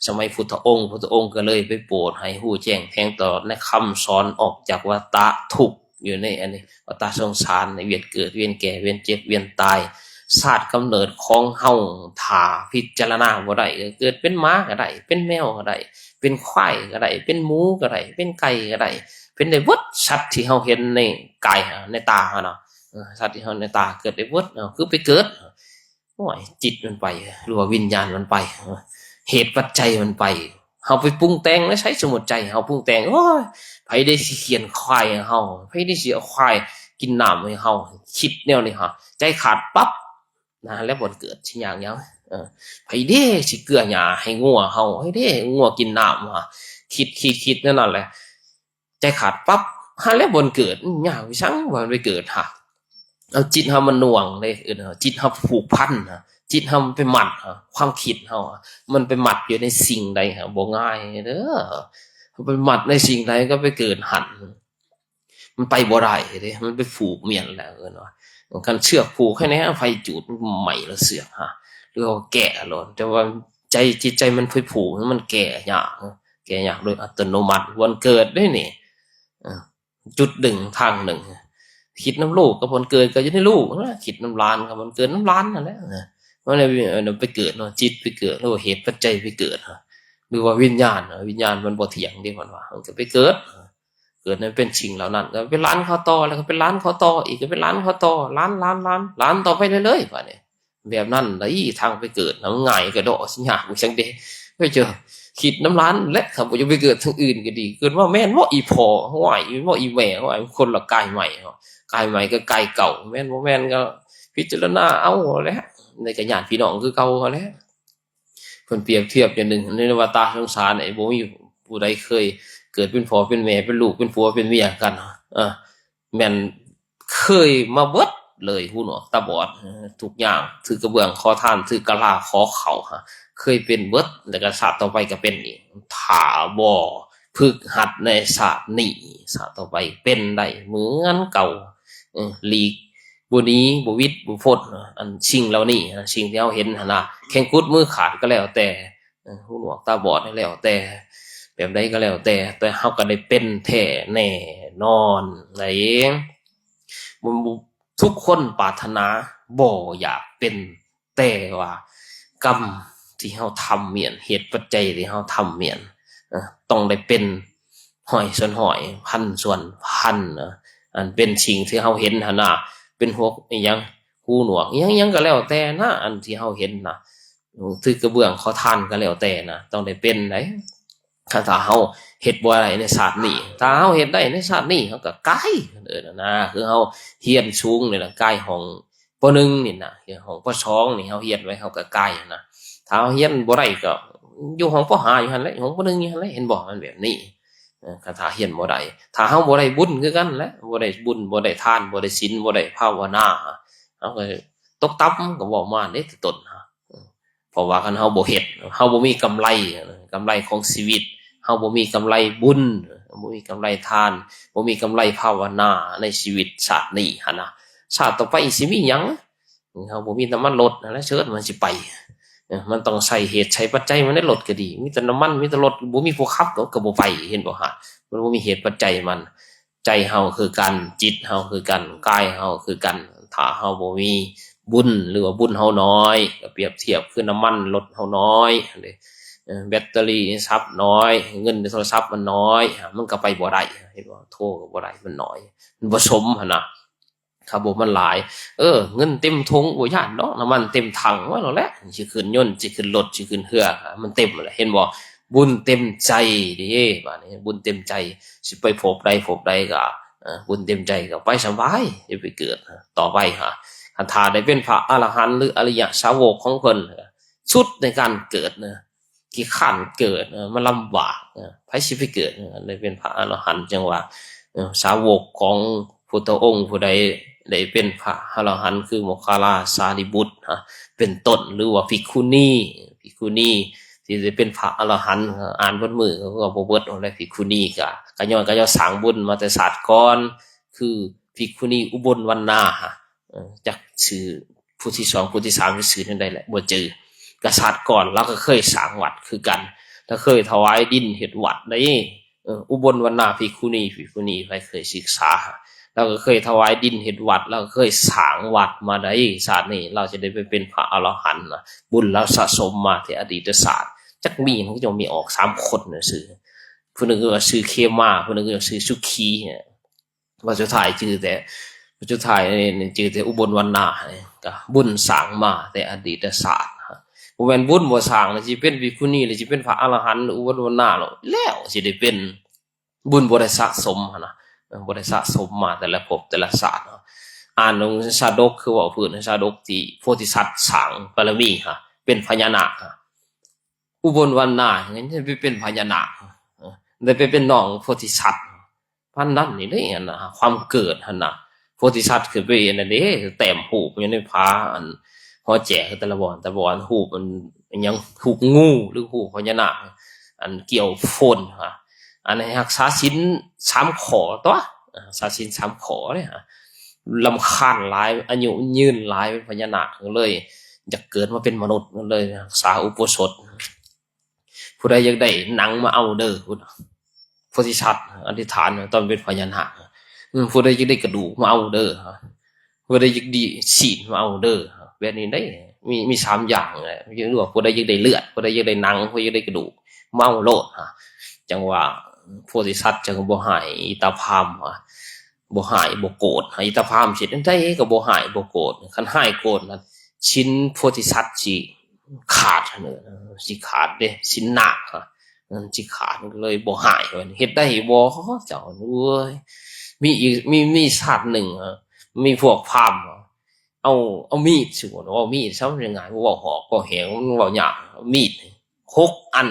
ສະໄໝພຸດທະອົງ, ພຸດທະອົງກໍເລີຍໄປໂປດໃຫ້ຮູ້ແຈ້ງແທງຕະຫຼອດໃນຄຳສອນ ອອກຈາກວັດຕະທຸກຢູ່ໃນອັນນີ້ ວັດຕະສົງສານ ໃນວຽນເກີດ ວຽນແກ່ ວຽນເຈັບ ວຽນຕາຍ ຊາດກຳເນີດຂອງເຮົາ ຖ້າພິຈາລະນາບໍ່ໄດ້ ກໍເກີດເປັນໝາກໍໄດ້ ເປັນແມວກໍໄດ້ ເປັນຄວາຍກໍໄດ້ ເປັນໝູກໍໄດ້ ເປັນໄກ່ກໍໄດ້ ເປັນໄດ້ເບິດ ສັດທີ່ເຮົາເຫັນໃນກາຍ ໃນຕາເຮົາເນາະ ເອີ ສັດທີ່ເຮົາໃນຕາເກີດໄດ້ເບິດ ເອົາ ຄືໄປເກີດ ໂອ້ຍ ຈິດມັນໄປ ຫຼືວ່າວິນຍານມັນໄປ ເອີ ເຫດປັດໄຈມັນໄປ ເຮົາໄປປຸງແຕ່ງໃນໃສ ສົມມຸດໃຈເຮົາປຸງແຕ່ງ ໂອ້ຍ ໃຜເດຊິຂຽນຄວາຍໃຫ້ເຮົາ ໃຜເດຊິເອົາຄວາຍກິນນ້ຳໃຫ້ເຮົາ ຄິດແນວນີ້ຮະ ໃຈຂາດປັບ ນະ ແລ້ວບ່ອນເກີດຊິຍາກຫຍັງ ເອີ ໃຜເດຊິເກືອຫຍ້າໃຫ້ງົວເຮົາ ໃຜເດງົວກິນນ້ຳ ຫາ ຄິດ ຄິດ ຄິດແນວນັ້ນແຫຼະ ໃຈຂາດປັບ ຫາແລ້ວບ່ອນເກີດ ຍາກໄປສັງ ບ່ອນໄປເກີດຫາ ເອົາ ຈິດເຮົາມັນໜ່ວງເດ້ ເອີ້ນວ່າຈິດເຮົາຜູກພັນຫາ ຈິດເຮົາມັນໄປມັດຫາ ຄວາມຄິດເຮົາຫາ ມັນໄປມັດຢູ່ໃນສິ່ງໃດຫາ ບໍ່ງ່າຍເດີ ໄປມັດໃນສິ່ງໃດກໍໄປເກີດຫັ້ນ ມັນໄປບໍ່ໄດ້ເດ້ ມັນໄປຜູກມ້ຽນແລ້ວ ເອີ້ນວ່າ ຄັນເຊືອກຜູກໃຫ້ແນ່ ໄຟຈູດໄໝ້ແລ້ວເຊືອກຫາ ຫຼືວ່າແກະໂລດ ແຕ່ວ່າໃຈ ຈິດໃຈມັນໄປຜູກ ມັນແກະຍາກ ແກະຍາກໂດຍອັດຕະໂນມັດ ບ່ອນເກີດເດ້ນີ້ ເອີ ຈຸດໜຶ່ງ ທາງໜຶ່ງ ຄິດນຳລູກກັບບ່ອນເກີດກໍຢູ່ໃນລູກນະ ຄິດນຳຫຼານກັບບ່ອນເກີດນຳຫຼານນັ້ນແຫຼະ ເອີ ມັນໄປເກີດເນາະ ຈິດໄປເກີດ ຫຼືວ່າເຫດປັດໄຈໄປເກີດ ຫຼືວ່າວິນຍານ ວິນຍານມັນບໍ່ທ່ຽງເດ້ ເພິ່ນວ່າ ມັນກໍໄປເກີດ ເກີດໃຫ້ເປັນສິ່ງເຫຼົ່ານັ້ນ ກໍເປັນຫຼານເຂົາຕໍ່ ແລ້ວກໍເປັນຫຼານເຂົາຕໍ່ອີກ ກໍເປັນຫຼານເຂົາຕໍ່ ຫຼານ ຫຼານ ຫຼານ ຫຼານຕໍ່ໄປເລື້ອຍໆ ບາດນີ້ ແບບນັ້ນໄດ໋ ທາງໄປເກີດນະ ມັນງ່າຍກະດໍ້ ຊິຍາກຫຍັງເດ ໄປເຈີ ຄິດນຳຫຼານແຫຼະ ຄັນບໍ່ຢາກໄປເກີດທາງອື່ນກໍດີ ເກີດມາແມ່ນບໍ່ອີ່ພໍ່ ຫ້ວຍ ແມ່ນບໍ່ອີ່ແມ່ ຫ້ວຍ ຄົນລະກາຍໃໝ່ ກາຍໃໝ່ກັບກາຍເກົ່າ ແມ່ນບໍ່ແມ່ນກໍພິຈາລະນາເອົາແຫຼະ ໃນກະຍາດພີ່ນ້ອງຄືເກົ່າຫັ້ນແຫຼະ. ເພິ່ນປຽບທຽບຢ່າງໜຶ່ງ ໃນວັດຕະສົງສານນີ້ ບໍ່ມີຜູ້ໃດເຄີຍເກີດເປັນພໍ່ເປັນແມ່ ເປັນລູກເປັນຜົວເປັນເມຍກັນ ເອີ ແມ່ນເຄີຍມາເບິດເລີຍ ຫູໜວກຕາບອດ ເອີ ທຸກຢ່າງ ຖືກະເບື້ອງຂໍທານ ຖືກະລາຂໍເຂົ້າ ເຄີຍເປັນເບິດ ແລ້ວກະຊາດຕໍ່ໄປກະເປັນອີກ ຖ້າບໍ່ຝຶກຫັດໃນຊາດນີ້ ຊາດຕໍ່ໄປເປັນໄດ້ເໝືອນເກົ່າ ເອີ ຫຼີກ ບໍ່ໜີ ບໍ່ຫວິດ ບໍ່ພົ້ນ ອັນສິ່ງເຫຼົ່ານີ້ ສິ່ງທີ່ເຮົາເຫັນຫັ້ນນະ ແຂ້ງກຸດມືຂາດກໍແລ້ວແຕ່ ເອີ ຫູໜວກຕາບອດກໍແລ້ວແຕ່ ແບບໃດກໍແລ້ວແຕ່ ແຕ່ເຮົາກໍໄດ້ເປັນແທ້ແນ່ນອນໃດ໋ ບໍ່ ທຸກຄົນປາດຖະໜາບໍ່ຢາກເປັນ ແຕ່ວ່າກຳທີ່ເຮົາທຳມ້ຽນ ເຫດປັດໄຈທີ່ເຮົາທຳມ້ຽນ ເອີ ຕ້ອງໄດ້ເປັນຮ້ອຍສ່ວນຮ້ອຍ ພັນສ່ວນພັນ ເອີ ອັນເປັນສິ່ງທີ່ເຮົາເຫັນຫັ້ນນະ ເປັນຫົວ ອີ່ຫຍັງ ຫູໜວກ ອີ່ຫຍັງ ອີ່ຫຍັງກໍແລ້ວແຕ່ນະ ອັນທີ່ເຮົາເຫັນນະ ຖືກະເບື້ອງຂໍທານກໍແລ້ວແຕ່ນະ ຕ້ອງໄດ້ເປັນໃດ໋ ຄັນຖ້າເຮົາເຮັດບໍ່ໄດ້ໃນຊາດນີ້ ຖ້າເຮົາເຮັດໄດ້ໃນຊາດນີ້ ເຮົາກໍກາຍ ເອີ້ນນະ ຄືເຮົາຮຽນສູງນີ້ລະ ກາຍຫ້ອງ ປໍໜຶ່ງນີ້ນະ ຮຽນຫ້ອງ ປໍສອງນີ້ ເຮົາຮຽນໄວ້ ເຮົາກໍກາຍນະ ຖ້າເຮົາຮຽນບໍ່ໄດ້ກໍຢູ່ຫ້ອງ ປໍຫ້າ ຢູ່ຫັ້ນແຫຼະ ຫ້ອງ ປໍໜຶ່ງ ຢູ່ຫັ້ນແຫຼະ ເຫັນບໍ່ ມັນແບບນີ້ ເອີ ຄັນຖ້າຮຽນບໍ່ໄດ້ ຖ້າເຮົາບໍ່ໄດ້ບຸນຄືກັນແຫຼະ ບໍ່ໄດ້ບຸນ ບໍ່ໄດ້ທານ ບໍ່ໄດ້ສິນ ບໍ່ໄດ້ພາວະນາ ເຮົາກໍຕົກຕ່ຳ ກໍເວົ້າມາເດ້ແຕ່ຕົ້ນ ເອີ ເພາະວ່າຄັນເຮົາບໍ່ເຮັດ ເຮົາບໍ່ມີກຳໄລ ກຳໄລຂອງຊີວິດ ເຮົາບໍ່ມີກຳໄລບຸນ ບໍ່ມີກຳໄລທານ ບໍ່ມີກຳໄລພາວະນາໃນຊີວິດຊາດນີ້ຫັ້ນນະ ຊາດຕໍ່ໄປຊິມີຫຍັງ ເຮົາບໍ່ມີນ້ຳມັນລົດຫັ້ນແຫຼະ ເຊີນມັນຊິໄປ ເອີ ມັນຕ້ອງໃຊ້ເຫດໃຊ້ປັດໄຈ ມັນໄດ້ລົດກໍດີ ມີແຕ່ນ້ຳມັນ ມີແຕ່ລົດ ບໍ່ມີຜູ້ຂັບ ກໍ ກໍບໍ່ໄປ ເຫັນບໍ່ຮະ ມັນບໍ່ມີເຫດປັດໄຈມັນ ໃຈເຮົາຄືກັນ ຈິດເຮົາຄືກັນ ກາຍເຮົາຄືກັນ ຖ້າເຮົາບໍ່ມີບຸນ ຫຼືວ່າບຸນເຮົາໜ້ອຍ ກໍປຽບທຽບຄືນ້ຳມັນລົດເຮົາໜ້ອຍຫັ້ນເດ້ ເອີ ແບັດເຕີຣີສັບໜ້ອຍ ເງິນໃນໂທລະສັບມັນໜ້ອຍ ມັນກໍໄປບໍ່ໄດ້ ເຫັນບໍ່ ໂທກໍບໍ່ໄດ້ ມັນໜ້ອຍ ມັນບໍ່ສົມຫັ້ນນະ ຄັນບໍ່ມັນຫຼາຍ ເອີ ເງິນເຕັມຖົງບໍ່ຢ້ານດອກ ນ້ຳມັນເຕັມຖັງ ວ່າໂລດແຫຼະ ຊິຂຶ້ນຍົນ ຊິຂຶ້ນລົດ ຊິຂຶ້ນເຮືອ ມັນເຕັມແຫຼະ ເຫັນບໍ່ ບຸນເຕັມໃຈເດ້ ບາດນີ້ບຸນເຕັມໃຈ ຊິໄປພົບໃດພົບໃດກໍ ເອີ ບຸນເຕັມໃຈກໍໄປສະບາຍ ຢ່າໄປເກີດຕໍ່ໄປຫາ ຄັນຖ້າໄດ້ເປັນພະອະລະຫັນ ຫຼື ອະລິຍະສາວົກຂອງເພິ່ນ ສຸດໃນການເກີດນະ ຂີ້ຄ້ານເກີດ ເອີ ມັນລຳບາກ ເອີ ໃຜຊິໄປເກີດ ເອີ ໄດ້ເປັນພະອະລະຫັນ ຈັ່ງວ່າ ເອີ ສາວົກຂອງພຸດທະອົງຜູ້ໃດໄດ້ເປັນພະອະລະຫັນ ຄືໂມກຄະລາ ສາລີບຸດ ເປັນຕົ້ນ ຫຼືວ່າພິກຂຸນີ ພິກຂຸນີທີ່ໄດ້ເປັນພະອະລະຫັນ ອ່ານເບິດມື້ກໍບໍ່ເບິດ ແລະ ພິກຂຸນີກໍ ກໍຍ້ອນ ກໍຍ້ອນສ້າງບຸນມາແຕ່ຊາດກ່ອນ ຄືພິກຂຸນີອຸບົນວັນນາ ເອີ ຈັກຊື່ຜູ້ທີສອງ ຜູ້ທີສາມ ຊື່ແນວໃດແຫຼະ ບໍ່ຈື່ ກະສັດກ່ອນລາວກໍເຄີຍສ້າງວັດຄືກັນ ລາວເຄີຍຖວາຍດິນເຮັດວັດໄດ໋. ເອີ ອຸບົນວັນນາພິກຂຸນີ ພິກຂຸນີ ໃຜເຄີຍສຶກສາ ລາວກໍເຄີຍຖວາຍດິນເຮັດວັດ ລາວກໍເຄີຍສ້າງວັດມາໄດ໋. ຊາດນີ້ລາວຈະໄດ້ໄປເປັນພະອະລະຫັນນະ ບຸນລາວສະສົມມາແຕ່ອະດີດຊາດ. ຈັກມີ ມັນກໍຈະມີອອກສາມຄົນຊື່ໆ ຜູ້ໜຶ່ງກໍວ່າຊື່ເຄມາ ຜູ້ໜຶ່ງກໍວ່າຊື່ສຸຂີ. ວ່າສຸດທ້າຍຈື່ແຕ່ ວ່າສຸດທ້າຍນີ້ຈື່ແຕ່ອຸບົນວັນນາ ກໍບຸນສ້າງມາແຕ່ອະດີດຊາດ. ບໍ່ແມ່ນບຸນບໍ່ສ້າງ ແລ້ວຊິເປັນພິກຂຸນີ ຫຼືຊິເປັນພະອະລະຫັນ ຫຼືອຸບົນວັນນາໂລດ ແລ້ວຊິໄດ້ເປັນ ບຸນບໍ່ໄດ້ສະສົມຫັ້ນນະ ເອີ ບໍ່ໄດ້ສະສົມມາແຕ່ລະພົບແຕ່ລະຊາດ. ອ່ານຂອງຊາດົກ ຄືເວົ້າພື້ນ ຊາດົກທີ່ໂພທິສັດສ້າງບາລະມີຫະ ເປັນພະຍານາກຫະ ອຸບົນວັນນາໄດ້ໄປເປັນພະຍານາກ ເອີ ໄດ້ໄປເປັນນ້ອງໂພທິສັດ. ປານນັ້ນນີ້ເດ້ ອັນນະ ຄວາມເກີດຫັ້ນນະ ໂພທິສັດຂຶ້ນໄປອັນນັ້ນເດ້ ແຕ້ມຮູບຢູ່ໃນຜາ ອັນຫໍແຈກແຕ່ລະບ່ອນ ແຕ່ລະບ່ອນ ຮູບອັນຫຍັງ ຮູບງູ ຫຼືຮູບພະຍານາກ ອັນກ່ຽວໂຟນຫະ ອັນໃຫ້ຮັກສາສິນສາມຂໍ້ຕົວະ ຮັກສາສິນສາມຂໍ້ເດ້ຫະ. ລຳຄານຫຼາຍ ອາຍຸຍືນຫຼາຍ ເປັນພະຍານາກ ກໍເລີຍຢາກເກີດມາເປັນມະນຸດ ກໍເລີຍຮັກສາອຸໂບສົດ. ຜູ້ໃດຢາກໄດ້ໜັງມາເອົາເດີ ພຸ້ນ ໂພທິສັດອະທິຖານຕອນເປັນພະຍານາກ. ອືມ ຜູ້ໃດຢາກໄດ້ກະດູກມາເອົາເດີ ຜູ້ໃດຢາກໄດ້ຊີ້ນມາເອົາເດີ ແບບນີ້ໄດ໋. ມີ ມີສາມຢ່າງແຫຼະ ຫຼືວ່າຜູ້ໃດຢາກໄດ້ເລືອດ ຜູ້ໃດຢາກໄດ້ໜັງ ຜູ້ໃດຢາກໄດ້ກະດູກ ມາເອົາໂລດ. ຈັ່ງວ່າໂພທິສັດຈຶ່ງບໍ່ຮ້າຍອີຕາພາມ ບໍ່ຮ້າຍບໍ່ໂກດ ອີຕາພາມຊິເຮັດຈັ່ງໃດກໍບໍ່ຮ້າຍບໍ່ໂກດ. ຄັນຮ້າຍໂກດນະ ສິນໂພທິສັດຊິຂາດ ຊິຂາດເດ້ ສິນນາກ ມັນຊິຂາດ ເລີຍບໍ່ຮ້າຍ. ເຮັດໄດ້ບໍ່ເຈົ້າ? ໂອ້ຍ ມີອີກ ມີ ມີຊາດໜຶ່ງ ມີພວກພາມ ເອົາ ເອົາມີດ ສົມມຸດວ່າມີດ ຊະ ມັນງ່າຍ ເວົ້າຫອກ ເວົ້າແຫງ ເວົ້າຍາກ ເອົາມີດ ຫົກອັນ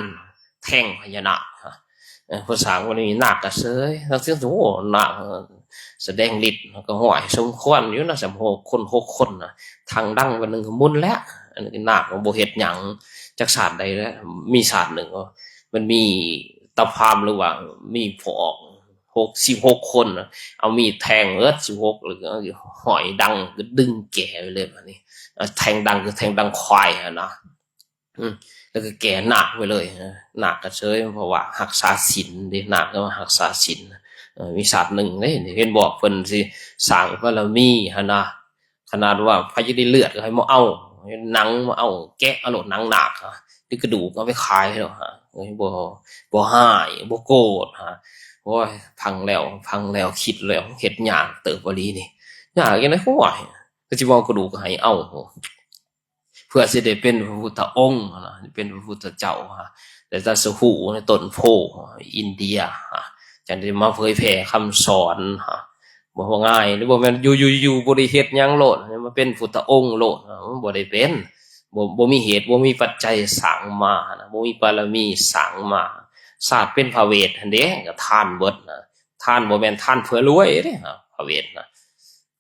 ແທງພະຍານາກ. ເອີ ພວກສ້າງບໍ່ໄດ້ມີນາກກະເຊີຍ ທັງເຊິ່ງ ໂອ້ ນາກສະແດງລິດກໍຮ້າຍສົມຄວນຢູ່ນະ ສຳຫົກຄົນ ຫົກຄົນນະ ທັງດັງປານໜຶ່ງກໍໝຸນແລ້ວ. ອັນນີ້ນາກກໍບໍ່ເຮັດຫຍັງຈັກຊາດໃດແລ້ວ. ມີຊາດໜຶ່ງ ມັນມີຕາພາມ ຫຼືວ່າມີພວກ ຫົກ ສິບຫົກຄົນນະ ເອົາມີດແທງເບິດສິບຫົກ ແລ້ວກໍຫ້ອຍດັງ ກໍດຶງແກໄປເລີຍບາດນີ້. ແທງດັງ ຄືແທງດັງຄວາຍຫັ້ນນະ. ອືມ ແລ້ວກໍແກ່ນາກໄປເລີຍ ນາກກໍເຊີຍ ເພາະວ່າຮັກສາສິນເດ້ ນາກກໍວ່າຮັກສາສິນ. ເອີ ມີຊາດໜຶ່ງເດ້ ເຫັນບອກເພິ່ນຊິສ້າງບາລະມີຫັ້ນນະ ຂະໜາດວ່າໃຜຢາກໄດ້ເລືອດກໍໃຫ້ມາເອົາ ໜັງມາເອົາ ແກະເອົາໂລດໜັງນາກ ຫຼືກະດູກເອົາໄປຂາຍໂລດ ບໍ່ ບໍ່ຮ້າຍ ບໍ່ໂກດ. ໂອ້ຍ ຟັງແລ້ວ ຟັງແລ້ວ ຄິດແລ້ວ ເຮັດຍາກເຕີບອີ່ຫຼີນີ້ ຍາກຈັ່ງໃດ ໂອ້ຍ ກໍຊິບໍ່ເອົາກະດູກໃຫ້ເອົາ ເພື່ອຊິໄດ້ເປັນພະພຸດທະອົງນະ ເປັນພະພຸດທະເຈົ້າ ໄດ້ຕັດສະຮູ້ໃນຕົ້ນໂພອິນເດຍ ຈັ່ງໄດ້ມາເຜີຍແຜ່ຄຳສອນ. ບໍ່ວ່າງ່າຍເດ້ ບໍ່ແມ່ນຢູ່ໆ ຢູ່ບໍ່ໄດ້ເຮັດຫຍັງໂລດ ມາເປັນພຸດທະອົງໂລດ ມັນບໍ່ໄດ້ເປັນ ບໍ່ ບໍ່ມີເຫດ ບໍ່ມີປັດໄຈສ້າງມານະ ບໍ່ມີບາລະມີສ້າງມາ. ຊາດເປັນພະເວດຫັ້ນເດ້ ກໍທານເບິດນະ ທານບໍ່ແມ່ນທານເພື່ອລວຍເດ້ ພະເວດນະ.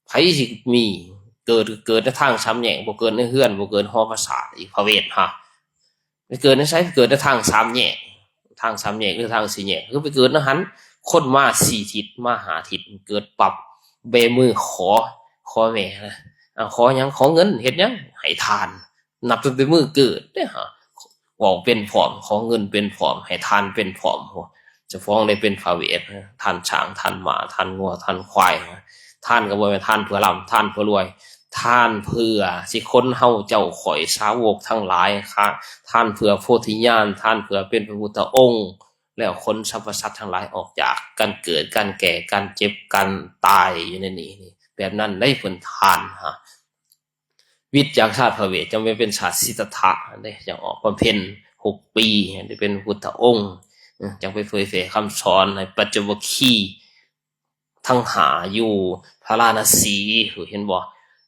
ໃຜຊິມີ ເກີດ ເກີດໃນທາງສາມແຍກ ບໍ່ເກີດໃນເຮືອນ ບໍ່ເກີດຫໍປາສາດອີກ ພະເວດຫະ. ໄປເກີດໃນໃສ? ໄປເກີດໃນທາງສາມແຍກ ທາງສາມແຍກ ຫຼືທາງສີ່ແຍກ ຄືໄປເກີດໃນຫັ້ນ. ຄົນມາສີ່ທິດ ມາຫ້າທິດ ເກີດປັບ ແບມືຂໍ ຂໍແມ່ນະ ອາ ຂໍຫຍັງ? ຂໍເງິນ ເຮັດຫຍັງ? ໃຫ້ທານ. ນັບຕັ້ງແຕ່ມື້ເກີດເດ້ຫະ ເວົ້າເປັນພ້ອມ ຂໍເງິນເປັນພ້ອມ ໃຫ້ທານເປັນພ້ອມ ໂອ້ ເຈົ້າຂອງໄດ້ເປັນພະເວດ ທານຊ້າງ ທານມ້າ ທານງົວ ທານຄວາຍ. ທານກໍບໍ່ແມ່ນທານເພື່ອລ່ຳ ທານເພື່ອລວຍ ທານເພື່ອຊິຄົນເຮົາເຈົ້າຂ້ອຍສາວົກທັງຫຼາຍ ທານເພື່ອໂພທິຍານ ທານເພື່ອເປັນພະພຸດທະອົງ ແລ້ວຂົນສັບພະສັດທັງຫຼາຍອອກຈາກການເກີດ ການແກ່ ການເຈັບ ການຕາຍຢູ່ໃນນີ້. ແບບນັ້ນໄດ້ເພິ່ນທານຫະ. ວິດຈາກຊາດພະເວດ ຈັ່ງໄປເປັນຊາດສິດທັດຖະເດ້ ຈັ່ງອອກບຳເພັນຫົກປີ ໄດ້ເປັນພຸດທະອົງ ຈັ່ງໄປເຜີຍແຜ່ຄຳສອນໃຫ້ປັນຈະວັກຄີທັງຫ້າຢູ່ພາລານະສີ ເຫັນບໍ່?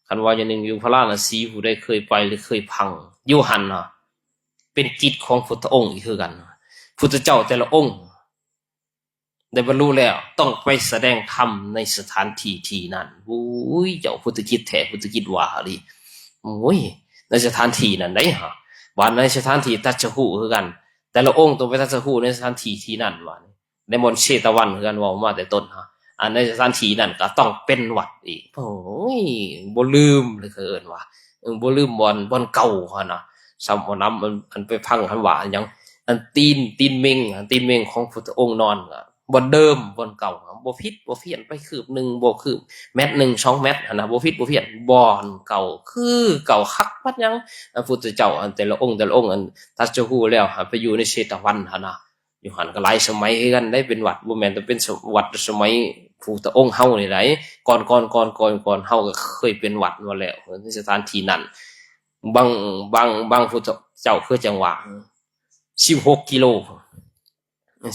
ຄັນວ່າຢ່າງໜຶ່ງຢູ່ພາລານະສີ ຜູ້ໃດເຄີຍໄປ ຫຼືເຄີຍຟັງຢູ່ຫັ້ນນະ ເປັນກິດຂອງພຸດທະອົງອີກຄືກັນ. ພຸດທະເຈົ້າແຕ່ລະອົງ ໄດ້ບັນລຸແລ້ວ ຕ້ອງໄປສະແດງທຳໃນສະຖານທີ່ທີ່ນັ້ນ. ໂອ້ຍ ເຈົ້າ ພຸດທະກິດແທ້ ພຸດທະກິດວ່າອີ່ຫຼີ ໂອ້ຍ ໃນສະຖານທີ່ນັ້ນໄດ໋ຫະ. ບາດໃນສະຖານທີ່ຕັດສະຮູ້ຄືກັນ ແຕ່ລະອົງຕ້ອງໄປຕັດສະຮູ້ໃນສະຖານທີ່ທີ່ນັ້ນ ວ່ານີ້ ໃນບ່ອນເຊຕະວັນຄືກັນ ເວົ້າມາແຕ່ຕົ້ນຫະ. ອັນໃນສະຖານທີ່ນັ້ນກໍຕ້ອງເປັນວັດອີກ. ໂອ້ຍ ບໍ່ລືມເລີຍ ເຂົາເອີ້ນວ່າ ເອີ ບໍ່ລືມບ່ອນ ບ່ອນເກົ່າຫັ້ນນະ. ຊ້ຳບໍ່ນຳ ອັນ ອັນໄປຟັງຄຳວ່າຫຍັງ ອັນຕີນ ຕີນເມັ່ງ ຕີນເມັ່ງຂອງພຸດທະອົງນອນ ບ່ອນເດີມ ບ່ອນເກົ່າ ບໍ່ຜິດບໍ່ພຽນໄປຄືບໜຶ່ງ ບໍ່ຄືບແມັດໜຶ່ງ ສອງແມັດຫັ້ນນະ ບໍ່ຜິດບໍ່ພຽນ ບ່ອນເກົ່າຄືເກົ່າ ຄັກປານຫຍັງ. ພະພຸດທະເຈົ້າ ອັນແຕ່ລະອົງ ແຕ່ລະອົງ ອັນຕັດສະຮູ້ແລ້ວ ໄປຢູ່ໃນເຊຕະວັນຫັ້ນນະ ຢູ່ຫັ້ນກໍຫຼາຍສະໄໝຄືກັນໄດ໋ ເປັນວັດ ບໍ່ແມ່ນແຕ່ເປັນສະ ວັດສະໄໝພຸດທະອົງເຮົານີ້ໃດ໋ ກ່ອນ ກ່ອນ ກ່ອນ ກ່ອນ ກ່ອນເຮົາກໍເຄີຍເປັນວັດມາແລ້ວ ໃນສະຖານທີ່ນັ້ນ. ບາງ ບາງ ບາງພຸດທະເຈົ້າຄືຈັ່ງວ່າ ສິບຫົກກິໂລ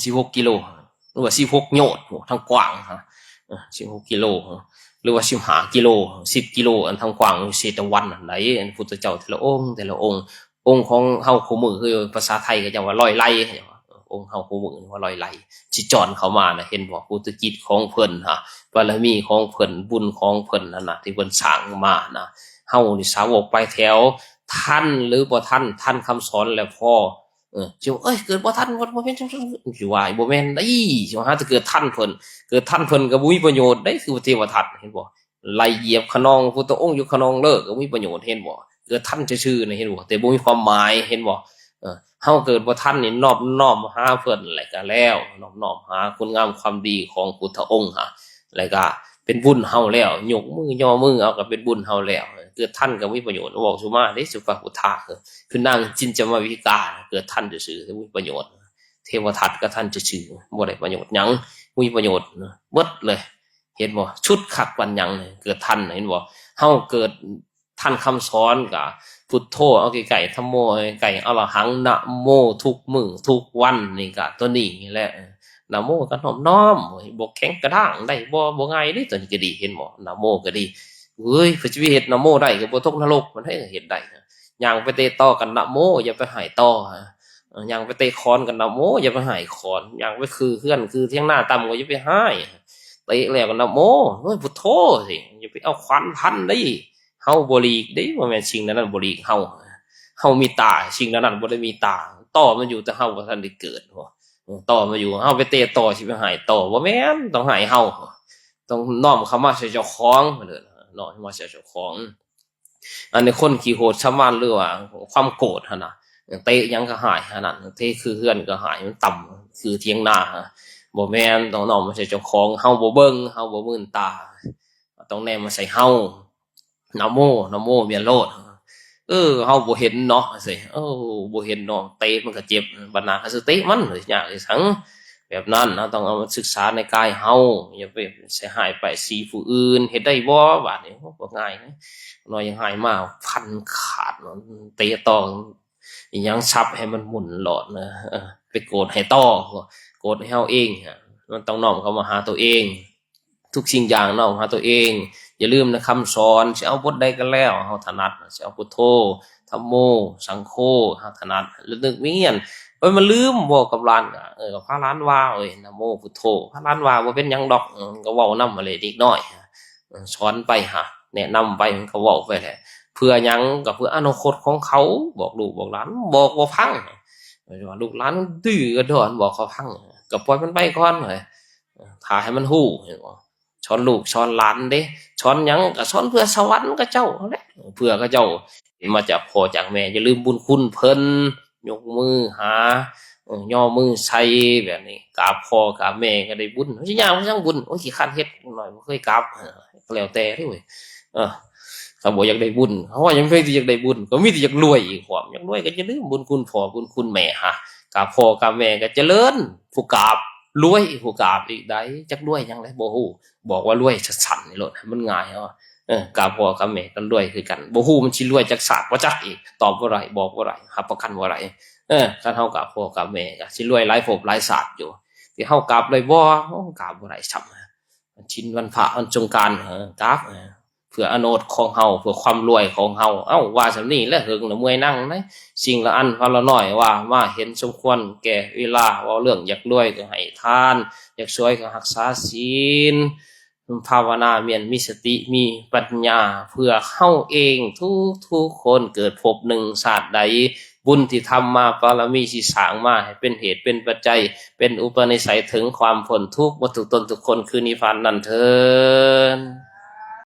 ສິບຫົກກິໂລ ຫຼືວ່າສິບຫົກໂຍດ ໂອ້ ທາງກວ້າງ ເອີ ສິບຫົກກິໂລ ຫຼືວ່າສິບຫ້າກິໂລ ສິບກິໂລ ອັນທາງກວ້າງເຊຕະວັນຫັ້ນໃດ໋. ອັນພຸດທະເຈົ້າແຕ່ລະອົງ ແຕ່ລະອົງ ອົງຂອງເຮົາຄູ່ມື້ ຄືພາສາໄທເຂົາເຈົ້າວ່າຮ້ອຍໄລ ອົງເຮົາຄູ່ມື້ວ່າຮ້ອຍໄລ ຊິຈອນເຂົ້າມານະ ເຫັນບໍ່? ອຸດສະກິດຂອງເພິ່ນຫາ ບາລະມີຂອງເພິ່ນ ບຸນຂອງເພິ່ນຫັ້ນນະ ທີ່ເພິ່ນສ້າງມານະ. ເຮົານີ້ສາວົກປາຍແຖວ ທັນຫຼືບໍ່ທັນ ທັນຄຳສອນແລ້ວພໍ ເອີ ຊິວ່າ ເອີຍ ເກີດບໍ່ທັນ ບໍ່ ບໍ່ແມ່ນ ຊິວ່າບໍ່ແມ່ນໄດ໋ ຊິວ່າຫາແຕ່ເກີດທັນເພິ່ນ ເກີດທັນເພິ່ນກໍບໍ່ມີປະໂຫຍດໄດ໋ ຄືວ່າເທວະທັດ ເຫັນບໍ່? ໄລ່ຢຽບຂະນອງ ພຸດທະອົງຢູ່ຂະນອງເລີກ ກໍມີປະໂຫຍດ ເຫັນບໍ່? ເກີດທັນຊື່ໆນະ ເຫັນບໍ່? ແຕ່ບໍ່ມີຄວາມໝາຍ ເຫັນບໍ່? ເອີ ເຮົາເກີດບໍ່ທັນນີ້ ນອບນ້ອມຫາເພິ່ນ ແລ້ວກໍແລ້ວ ນອບນ້ອມຫາຄຸນງາມຄວາມດີຂອງພຸດທະອົງຫາ ແລ້ວກໍເປັນບຸນເຮົາແລ້ວ ຍົກມືຍໍມືເອົາກໍເປັນບຸນເຮົາແລ້ວ. ເກີດທັນກໍມີປະໂຫຍດ ເວົ້າສູ່ມາເດ້ ສຸປະພຸດທະ ຄືນາງຈິນຈະມາວິກາ ເກີດທັນຊື່ໆ ບໍ່ມີປະໂຫຍດ ເທວະທັດກໍທັນຊື່ໆ ບໍ່ໄດ້ປະໂຫຍດຫຍັງ ບໍ່ມີປະໂຫຍດເບິດເລີຍ. ເຫັນບໍ່? ຊຸດຄັກປານຫຍັງ ເກີດທັນ ເຫັນບໍ່? ເຮົາເກີດທັນຄຳສອນກະພຸດໂທ ເອົາໃກ້ໆ ທຳໂມ ໃກ້ອະລະຫັງ ນະໂມ ທຸກມື້ທຸກວັນ ນີ້ກະຕົວນີ້ແຫຼະ. ນະໂມກໍນ້ອມໆ ບໍ່ແຂງກະດ້າງໄດ້ບໍ່? ບໍ່ງ່າຍເດ້ ຕົວນີ້ກໍດີ ເຫັນບໍ່? ນະໂມກໍດີ ເອີຍ ເພິ່ນຊິໄປເຮັດນະໂມໄດ້ ກໍບໍ່ຕົກນະລົກ ມັນໃຫ້ເຮັດໄດ້. ຍ່າງໄປເຕະຕໍກັນ ນະໂມ ຢ່າໄປຮ້າຍຕໍ ຍ່າງໄປເຕະຄອນກັນ ນະໂມ ຢ່າໄປຮ້າຍຄອນ ຍ່າງໄປຄືເຮືອນຄືຖຽງນາຕ່ຳກໍຢ່າໄປຮ້າຍ ເຕະແລ້ວກໍນະໂມ ໂອ້ຍ ພຸດໂທ ຊິຢ່າໄປເອົາຂວານຟັນເດ້. ເຮົາບໍ່ຫຼີກເດ້ ບໍ່ແມ່ນສິ່ງນັ້ນບໍ່ຫຼີກເຮົາ ເຮົາມີຕາ ສິ່ງນັ້ນບໍ່ໄດ້ມີຕາ ຕໍ່ມັນຢູ່ ແຕ່ເຮົາບໍ່ທັນໄດ້ເກີດ ຕໍ່ມັນຢູ່. ເຮົາໄປເຕະຕໍ່ ຊິໄປຮ້າຍຕໍ່ ບໍ່ແມ່ນ ຕ້ອງຮ້າຍເຮົາ ຕ້ອງນ້ອມເຂົ້າມາໃສ່ເຈົ້າຂອງ ນ້ອມເຂົ້າມາໃສ່ເຈົ້າຂອງ. ອັນນີ້ຄົນຂີ້ໂຫດສາມານ ຫຼືວ່າຄວາມໂກດຫັ້ນນະ ເຕະຫຍັງກໍຮ້າຍຫັ້ນນະ ເຕະຄືເຮືອນກໍຮ້າຍ ມັນຕ່ຳຄືຖຽງນາ ບໍ່ແມ່ນ ຕ້ອງນ້ອມມາໃສ່ເຈົ້າຂອງ. ເຮົາບໍ່ເບິ່ງ ເຮົາບໍ່ມື່ນຕາ ຕ້ອງແນມມາໃສ່ເຮົາ ນະໂມ ນະໂມ ແມ່ນໂລດ. ເອີ ເຮົາບໍ່ເຫັນເນາະ ເອີ ບໍ່ເຫັນເນາະ ເຕະມັນກໍເຈັບ ບັດນາກໍຊິເຕະມັນ ຍາກອີຫຍັງ ແບບນັ້ນ ເຮົາຕ້ອງເອົາມາສຶກສາໃນກາຍເຮົາ ຢ່າໄປໃສ່ຮ້າຍປ້າຍສີຜູ້ອື່ນ ເຮັດໄດ້ບໍ່? ບາດນີ້ ໂອ້ ບໍ່ງ່າຍເນາະ ນ້ອຍຍັງຮ້າຍມາ ຟັນຂາດເນາະ ເຕະຕໍ່ ອີຫຍັງສັບໃຫ້ມັນໝຸ່ນຫຼອດນະ ເອີ ໄປໂກດໃຫ້ຕໍ່ ໂກດໃຫ້ເຮົາເອງ ມັນຕ້ອງນ້ອມເຂົ້າມາຫາຕົວເອງ ທຸກສິ່ງຢ່າງນ້ອມຫາຕົວເອງ. ຢ່າລືມນະຄຳສອນ ຊິເອົາບົດໃດກໍແລ້ວ ເຮົາຖະໜັດ ຊິເອົາພຸດໂທ ທຳໂມ ສັງໂຄ ເຮົາຖະໜັດ ລະນຶກມີເງືອນ ໂອ້ຍ ມັນລືມບອກກັບຫຼານ ເອີ ກໍພາຫຼານວ່າ ໂອ້ຍ ນະໂມ ພຸດໂທ ພາຫຼານວ່າ ບໍ່ເປັນຫຍັງດອກ ເອີ ກໍເວົ້ານຳຫັ້ນແຫຼະ ເດັກນ້ອຍ ເອີ ສອນໄປຫາ ແນະນຳໄປ ມັນກໍເວົ້າໄປແຫຼະ ເພື່ອຫຍັງ? ກໍເພື່ອອະນາຄົດຂອງເຂົາ ບອກລູກບອກຫຼານ ບອກບໍ່ຟັງ ເອີ ວ່າລູກຫຼານດື້ກະດອນ ບອກເຂົາຟັງ ກໍປ່ອຍມັນໄປກ່ອນ ເອີ ຖ້າໃຫ້ມັນຮູ້ ເຫັນບໍ່? ສອນລູກສອນຫຼານເດ້ ສອນຫຍັງກໍສອນເພື່ອສະຫວັນຂະເຈົ້າຫັ້ນແຫຼະ ເພື່ອຂະເຈົ້າມາຈາກພໍ່ຈາກແມ່ ຢ່າລືມບຸນຄຸນເພິ່ນ ຍົກມືຫາ ຍໍມືໃສ່ແບບນີ້ ກາບພໍ່ກາບແມ່ກໍໄດ້ບຸນ ຊິຍ່າງໄປທາງບຸນ ໂອ້ຍ ຂີ້ຄ້ານເຮັດ ເດັກນ້ອຍບໍ່ເຄີຍກາບ ກໍແລ້ວແຕ່ເດ້ເວີຍ ເອີ ຖ້າບໍ່ຢາກໄດ້ບຸນ ເຮົາວ່າຍັງເຄີຍຊິຢາກໄດ້ບຸນ ກໍມີແຕ່ຢາກລວຍອີກ ພວກຢາກລວຍກໍຢ່າລືມບຸນຄຸນພໍ່ບຸນຄຸນແມ່ຫາ ກາບພໍ່ກາບແມ່ກໍຈະເລີນ ຜູ້ກາບລວຍ ຜູ້ກາບອີກໃດ ຈັກລວຍຫຍັງແຫຼະບໍ່ຮູ້ ບອກວ່າລວຍສັ້ນໆນີ້ໂລດ ໃຫ້ມັນງ່າຍ ເອີ ກາບພໍ່ກາບແມ່ກໍລວຍຄືກັນ ບໍ່ຮູ້ມັນຊິລວຍຈັກຊາດບໍ່ຈັກອີກ ຕອບບໍ່ໄດ້ ບອກບໍ່ໄດ້ ຮັບປະກັນບໍ່ໄດ້ ເອີ ຄັນເຮົາກາບພໍ່ກາບແມ່ກໍຊິລວຍຫຼາຍພົບຫຼາຍຊາດຢູ່ ທີ່ເຮົາກາບໄດ້ບໍ່ ເຮົາກາບບໍ່ໄດ້ຊ້ຳ ສິນວັນພະວັນສົງການ ເອີ ກາບ ເອີ ເພື່ອອະນາຄົດຂອງເຮົາ ເພື່ອຄວາມລວຍຂອງເຮົາ ເອົ້າ ວ່າສ່ຳນີ້ແຫຼະ ເຫິງລະເມື່ອຍນັ່ງໃດ ສິ່ງລະອັນພາລະນ້ອຍ ວ່າມາເຫັນສົມຄວນແກ່ເວລາ ເວົ້າເລື່ອງຢາກລວຍກໍໃຫ້ທານ ຢາກສວຍກໍຮັກສາສິນ ພາວະນາ ມີສະຕິ ມີປັນຍາ ເພື່ອເຮົາເອງທຸກໆຄົນ ເກີດພົບໜຶ່ງຊາດໃດ ບຸນທີ່ທຳມາ ບາລະມີທີ່ສ້າງມາ ໃຫ້ເປັນເຫດເປັນປັດໄຈ ເປັນອຸປະນິໄສເຖິງຄວາມພົ້ນທຸກ ໝົດທຸກຕົນທຸກຄົນ ຄືນິບພານນັ້ນເທີນ.